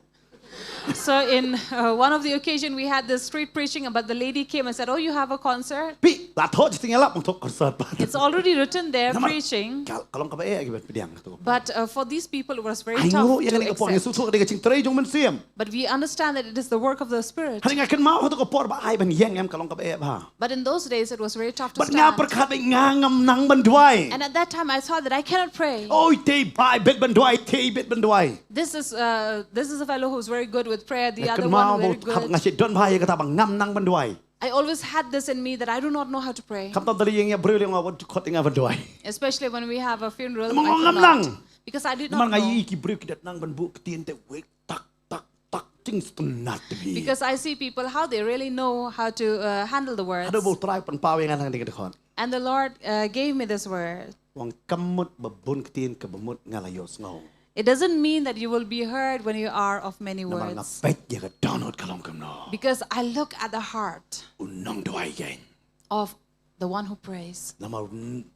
So in uh, one of the occasion we had this street preaching, but the lady came and said, oh, you have a concert? Pi la thok jeseng Elap mong thok concert pa. It's already written there, Namar preaching. Kalong ka ba eh ki ban pdiang tu. But uh, for these people, it was very Ai tough ngo ya to ngi ka por ngi su accept. Thok de ka jingtrei jong Mynsiem. But we understand that it is the work of the Spirit. Hani nga ken mau ha tu ka por ba ai ban yang em kalong ka ba eh ba. But in those days, it was very tough to But nga stand. Perkhat ba nga ngam nang ban duai. And at that time, I thought that I cannot pray. Oi te bai bet ban duai te bet ban duai. This is uh, this is a fellow who's very good with prayer. The Nga other ken mau one very ba khap nga good. Shi don ba ya kata ba ngam nang ban duai. I always had this in me that I do not know how to pray. Kam tam dali yang ya briew le nga wat khot nga ban duai. Especially when we have a funeral, I Namar could ngam not. Nang. Because I did not Namar nga know. I ki briew ki dat nang ban bu ktien te wek tak tak tak jing stunat te bi. Because I see people how they really know how to uh, handle the words. Hado bo trai pan pawe nga nang ding de khon. And the Lord uh, gave me this word. Wang kam mut ba bun ktien ka ba mut nga la yo sngo. It doesn't mean that you will be heard when you are of many Namar nga words. Peit ya ka download ka long kam no. Because I look at the heart U nong duai gain. Of the one who prays. Namar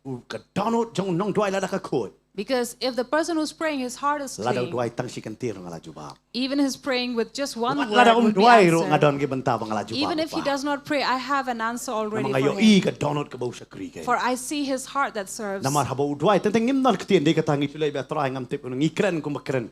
u ka download jong u nong duai lada ka khot. Because if the person who's praying, his heart is Lada u clean, duai tang shi kan tir nga la jubab. Even his praying with just one Wat word lada um would be duai ro nga answered. Don ki bynta ba nga la jubab. Even if he does not pray, I have an answer already Namar nga for yo i him. Ka download ka ba u shakri gain. For I see his heart that serves. Namar haba u duai tang tang ngim don ktien de kata ngi chulai ba trai ngam tip ngi kren kum ba kren.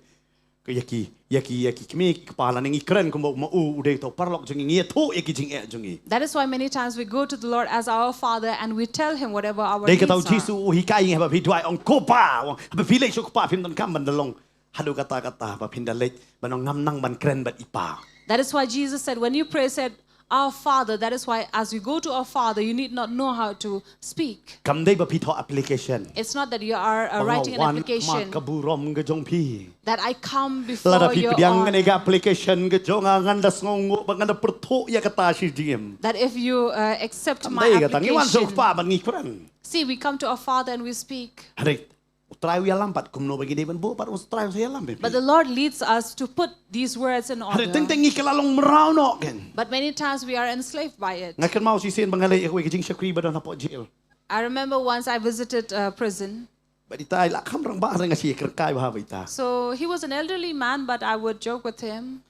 Ka ya ki ya ki ya ki kmie ki kpa la ngi kren kum ba ma u u dei to paralok jong ngi ya tho ya ki jingeh jong ngi. That is why many times we go to the Lord as our Father and we tell Him whatever our Dei kata u needs are. Jisu u hikai ngi haba phi duai ong ko Pa, ong haba phi leit sha ko Pa phim don kam ban da long. Haduh katta katta haba phin da leit ban ong ngam nang ban kren bad i Pa. That is why Jesus said, when you pray, said, our Father. That is why as you go to our Father, you need not know how to speak. Kam dei ba phi thoh application. It's not that you are uh, writing an application. Ka burom ka jong phi. That I come before your honor. Lada phi pdiang kane ka application ka jong nga, ngan da sngewnguh ba ngan da pyrthuh ïa kata shi jingim. That if you uh, accept my application. Kam dei kata, ngi wan sha u Kpa ban ngi kren. See, we come to our Father and we speak. Hynrei U Trai u ïalam pat kumno ba ngi dei ban buh pat, U Trai u sa ïalam. But the Lord leads us to put these words in order. Hynrei teng teng ngi kylla long mraw noh kein. But many times we are enslaved by it. Nga kynmaw shisien ba nga leit ïa kawei ka jingshakri ba don hapoh jail. I remember once I visited a prison. Bad ita i la kham rangbah, hynrei nga shu ïakren kai bha bad ita. So he was an elderly man, but I would joke with him.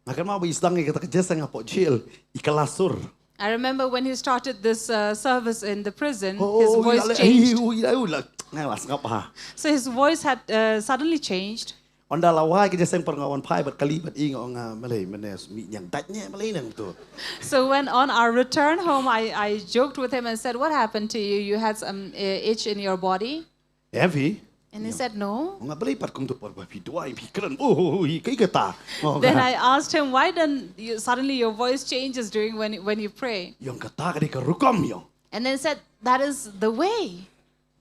Nga kynmaw ba i sdang ïa kata ka jingïaseng hapoh jail, i kylla sur. I remember when he started this uh, service in the prison, his voice changed. So his voice had uh, suddenly changed. Ynda la wai ka jingïaseng, nga wan phai bad kali bad i, nga ong, ah, balei mynne mih ñiang dait ne, balei nangtu. So when on our return home, I, I joked with him and said, "What happened to you? You had some uh, itch in your body?" Em phi? And he said, "No." Nga, balei pat kumtu por ba phi duwai, phi kren, oh, oh, oh, hi, kaei kata? Then I asked him, "Why then you, suddenly your voice changes during when, when you pray?" Ïong, kata ka dei ka rukom, ïong. And then he said, "That is the way."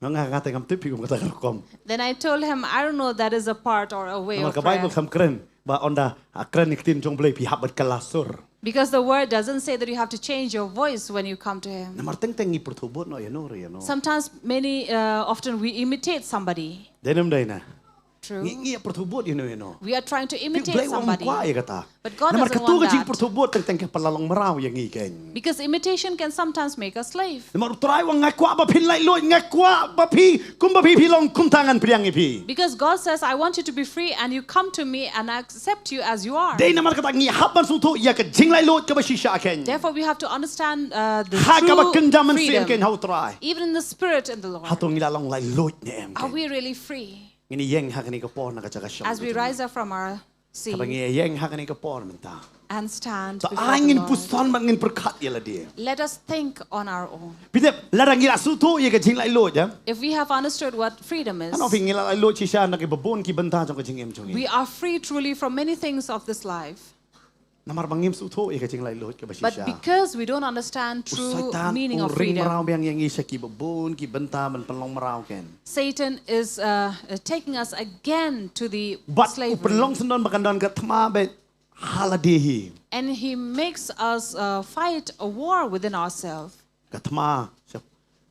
Nga, nga, nga te ngam tip phi kum kata ka rukom. Then I told him, "I don't know, that is a part or a way of prayer." Namar ka Bible kam kren ba ynda, ah, kren ïa ka ktien jong U Blei phi hap ban kylla sur. Because the word doesn't say that you have to change your voice when you come to him. Namar teng teng ngi pyrthuh bud noh ïano re ïano. Sometimes many uh, often we imitate somebody. Dei ne ym dei na? True. Ngi, ngi pyrthuh bud ïano ïano. We are trying to imitate somebody. Phi, U Blei u ym kwah ïa kata. But God doesn't want that. Namar katu ka jingpyrthuh bud teng teng ka pynlong mraw ïa ngi kein. Because imitation can sometimes make us slave. Namar U Trai u ong, nga kwah ba phin laitluid, nga kwah ba phi, kumba phi phi long kumta ngan pdiang ïa phi. Because God says, "I want you to be free and you come to me and I accept you as you are." Dei namar kata ngi hap ban sngewthuh ïa ka jinglaitluid kaba shisha kein. Therefore, we have to understand uh, the true freedom. Ha kaba kynja mynsiem kein ha U Trai. Even in the spirit in the Lord. Hato ngi la long laitluid ne em kein? Are we really free? Ngin ïeng ha kane ka por na ka jaka shong. As we rise up from our seat. Haba ngi ïeng ha kane ka por mynta. And stand before the Lord. To ai ngin puson bad ngin pyrkhat ïa lade. Let us think on our own. Phi tip, lada ngi la sngewthuh ïa ka jinglaitluid, eh? If we have understood what freedom is, ano phi, ngi la laitluid shisha na kiba bun ki bynta jong ka jingim jong ngi. We are free truly from many things of this life. Namar ba ngim sngewthuh ïa ka jinglaitluid kaba shisha. But because we don't understand true meaning of freedom, u Soitan u ring mraw biang ïa ngi sha kiba bun ki bynta ban pynlong mraw kein. Satan is uh, uh, taking us again to the slavery. Bad u pynlong sngewdon ba kan don ka thma beit ha lade hi. And he makes us uh, fight a war within ourselves. Ka thma, sha,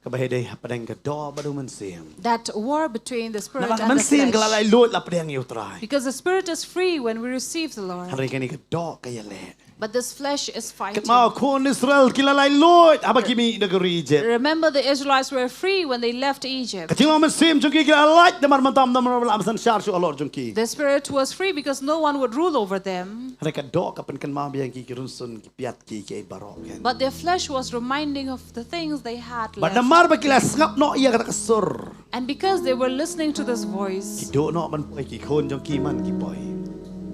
kaba hei dei hapdeng ka doh bad u mynsiem. That war between the spirit and the flesh. Namar ka mynsiem ka la laitluid la pdiang ïa U Trai. Because the spirit is free when we receive the Lord. Hynrei kane ka doh ka ïaleh. But this flesh is fighting. Kynmaw khun Israel ki la laitluid haba ki mih na ka ri Egypt. Remember the Israelites were free when they left Egypt. Ka jinglong mynsiem jong ki ki la lait namar mynta ym don mano ba la synshar shuh halor jong ki. The spirit was free because no one would rule over them. Hynrei ka doh ka pynkynmaw biang ki ki rynsun ki piat ki ki ei baroh kein. But their flesh was reminding of the things they had left. Bad namar ba ki la sngap noh ïa kata ka sur. And because they were listening to this voice, ki duh noh ban poi, ki khun jong ki man ki poi.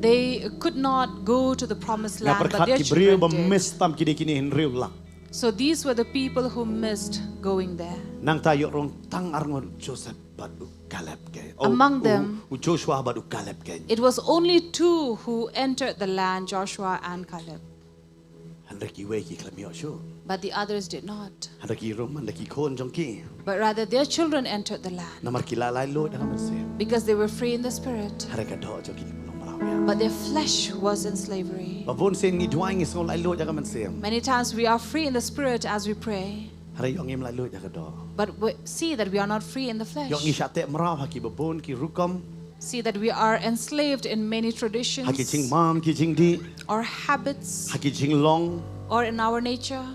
They could not go to the promised land, but their children did. Nga pyrkhat ki briew ba miss tam ki dei kine hynriew lak. So these were the people who missed going there. Nangta ïoh rung tang arngut u Joseph bad u Caleb kein. Oh, among them, u, u Joshua bad u Caleb kein. It was only two who entered the land, Joshua and Caleb. Hynrei kiwei ki khlem ïoh shuh. But the others did not. Hynrei ki rung man da ki khun jong ki. But rather their children entered the land. Namar ki la laitluid ha ka mynsiem. Because they were free in the spirit. Hynrei ka doh jong ki ka long mraw ïa. But their flesh was in slavery. Ba bun sien ngi duwai ngi sngew laitluid ha ka mynsiem. Many times we are free in the spirit as we pray. Hynrei ïoh ngim laitluid ha ka doh. But we see that we are not free in the flesh. Ïoh ngi shah teh mraw ha kiba bun ki rukom. See that we are enslaved in many traditions. Ha ki jingmam ki jingdih. Or habits. Ha ki jinglong. Or in our nature.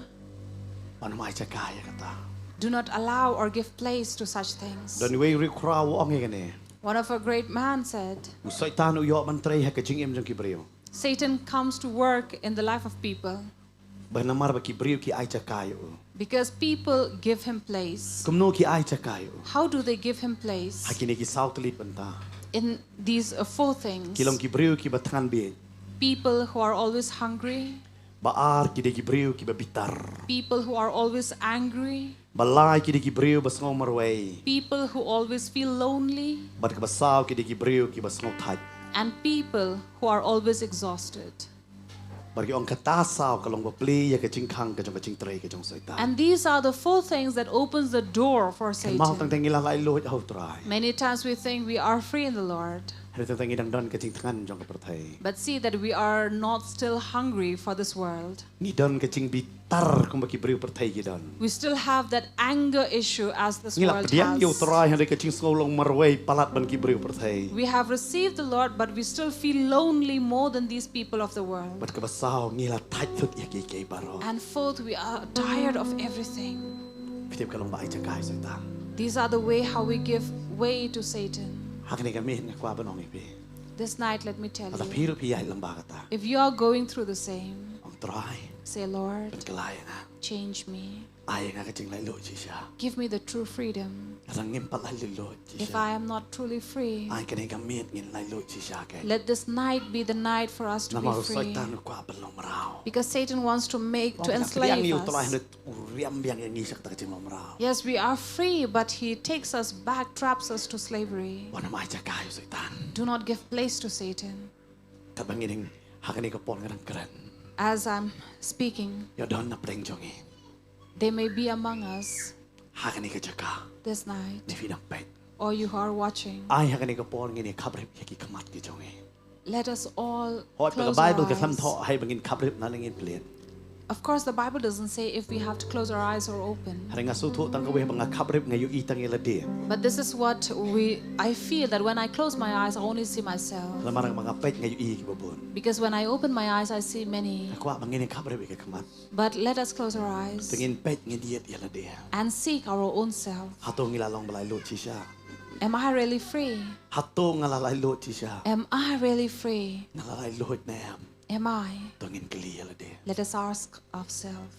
Ban ym ai jaka ïa kata. Do not allow or give place to such things. Don uwei u riewkhraw u ong ïa kane. One of a great man said, u Soitan u ïoh ban trei ha ka jingim jong ki briew. Satan comes to work in the life of people. Ba namar ba ki briew ki ai jaka ïa u. Because people give him place. Kumno ki ai jaka ïa u? How do they give him place? Ha kine ki saw tylli ki bynta. In these uh, four things. Ki long ki briew kiba thngan bieit. People who are always hungry. Ba ar ki dei ki briew kiba bitar. People who are always angry. Ba lai ki dei ki briew ba sngew marwei. People who always feel lonely. Bad kaba saw ki dei ki briew kiba sngew thait. And people who are always exhausted. Bad ki ong kata saw ka long ba plie ïa ka jingkhang ka jong ka jingtrei ka jong Soitan. And these are the four things that opens the door for Kynmaw tang Satan. te ngi la laitluid ha u Trai. Many times we think we are free in the Lord, Hynrei tang te ngi dang don ka jingthngan jong ka pyrthei. but see that we are not still hungry for this world. Ngi don ka jingbitar kumba ki briew pyrthei ki don. We still have that anger issue as this Ngi la world pdiang ïa u has. Trai hynrei ka jingsngew long marwei palat ban ki briew pyrthei. We have received the Lord, but we still feel lonely more than these people of the world. Bad kaba saw ngi la thait thut ïa kiei kiei baroh. And fourth, we are tired of everything. Phi tip ka long ba ai jaka ïa Soitan. These are the way how we give way to Satan. Ha kane ka miet nga kwah ban ong ïa phi. This night, let me tell Lada you, phi ruh phi ïaid lyngba kata. if you are going through the same, Ong Trai. Say, Lord, Pynkylla ïa nga. Change me. Ai ïa nga ka jinglaitluid shisha. Give me the true freedom. Lada ngim pat laitluid If shisha. I am not truly free, Ai kane ka miet ngin laitluid shisha kein. Let this night be the night for us to be Namar u free. Soitan u kwah ban long mraw. Because Satan wants to make, to Ong phi la pdiang enslave ïa u Trai us. hynrei u riam biang ïa ngi sha kata ka jingmraw. Yes, we are free, but he takes us back, traps us to slavery. Wat nym ai jaka ïa u Soitan. Do not give place to Satan. Katba ngi ïeng ha kane ka por nga dang kren. As I'm speaking, Ïoh don na pdeng jong ngi. they may be among us Ha kane ka jaka. This night, Ne phi dang peit. Or you who are watching, Ai ha kane ka por ngin ïa khaprip ïa ki khmat ki jong ngi. Let us all Hooid, close ka our Bible ka khlem eyes. thoh haba ngin khaprip ne ngin plie. Of course, the Bible doesn't say if we have to close our eyes or open. Hynrei nga sngewthuh tang kawei ba nga khaprip nga ïohi tang ïa lade. But this is what we, I feel that when I close my eyes, I only see myself. Namar ba nga peit nga ïohi kiba bun. Because when I open my eyes, I see many. Nga kwah ba ngin ïa khaprip ïa ki khmat. But let us close our eyes Te ngin peit ngin ïit ïa lade. And seek our own self. Hato ngi la long ba laitluid shisha. Am I really free? Hato nga la laitluid shisha. Am I really free? Nga la laitluid ne em. Am I? To ngin kylli ïa lade. Let us ask ourselves.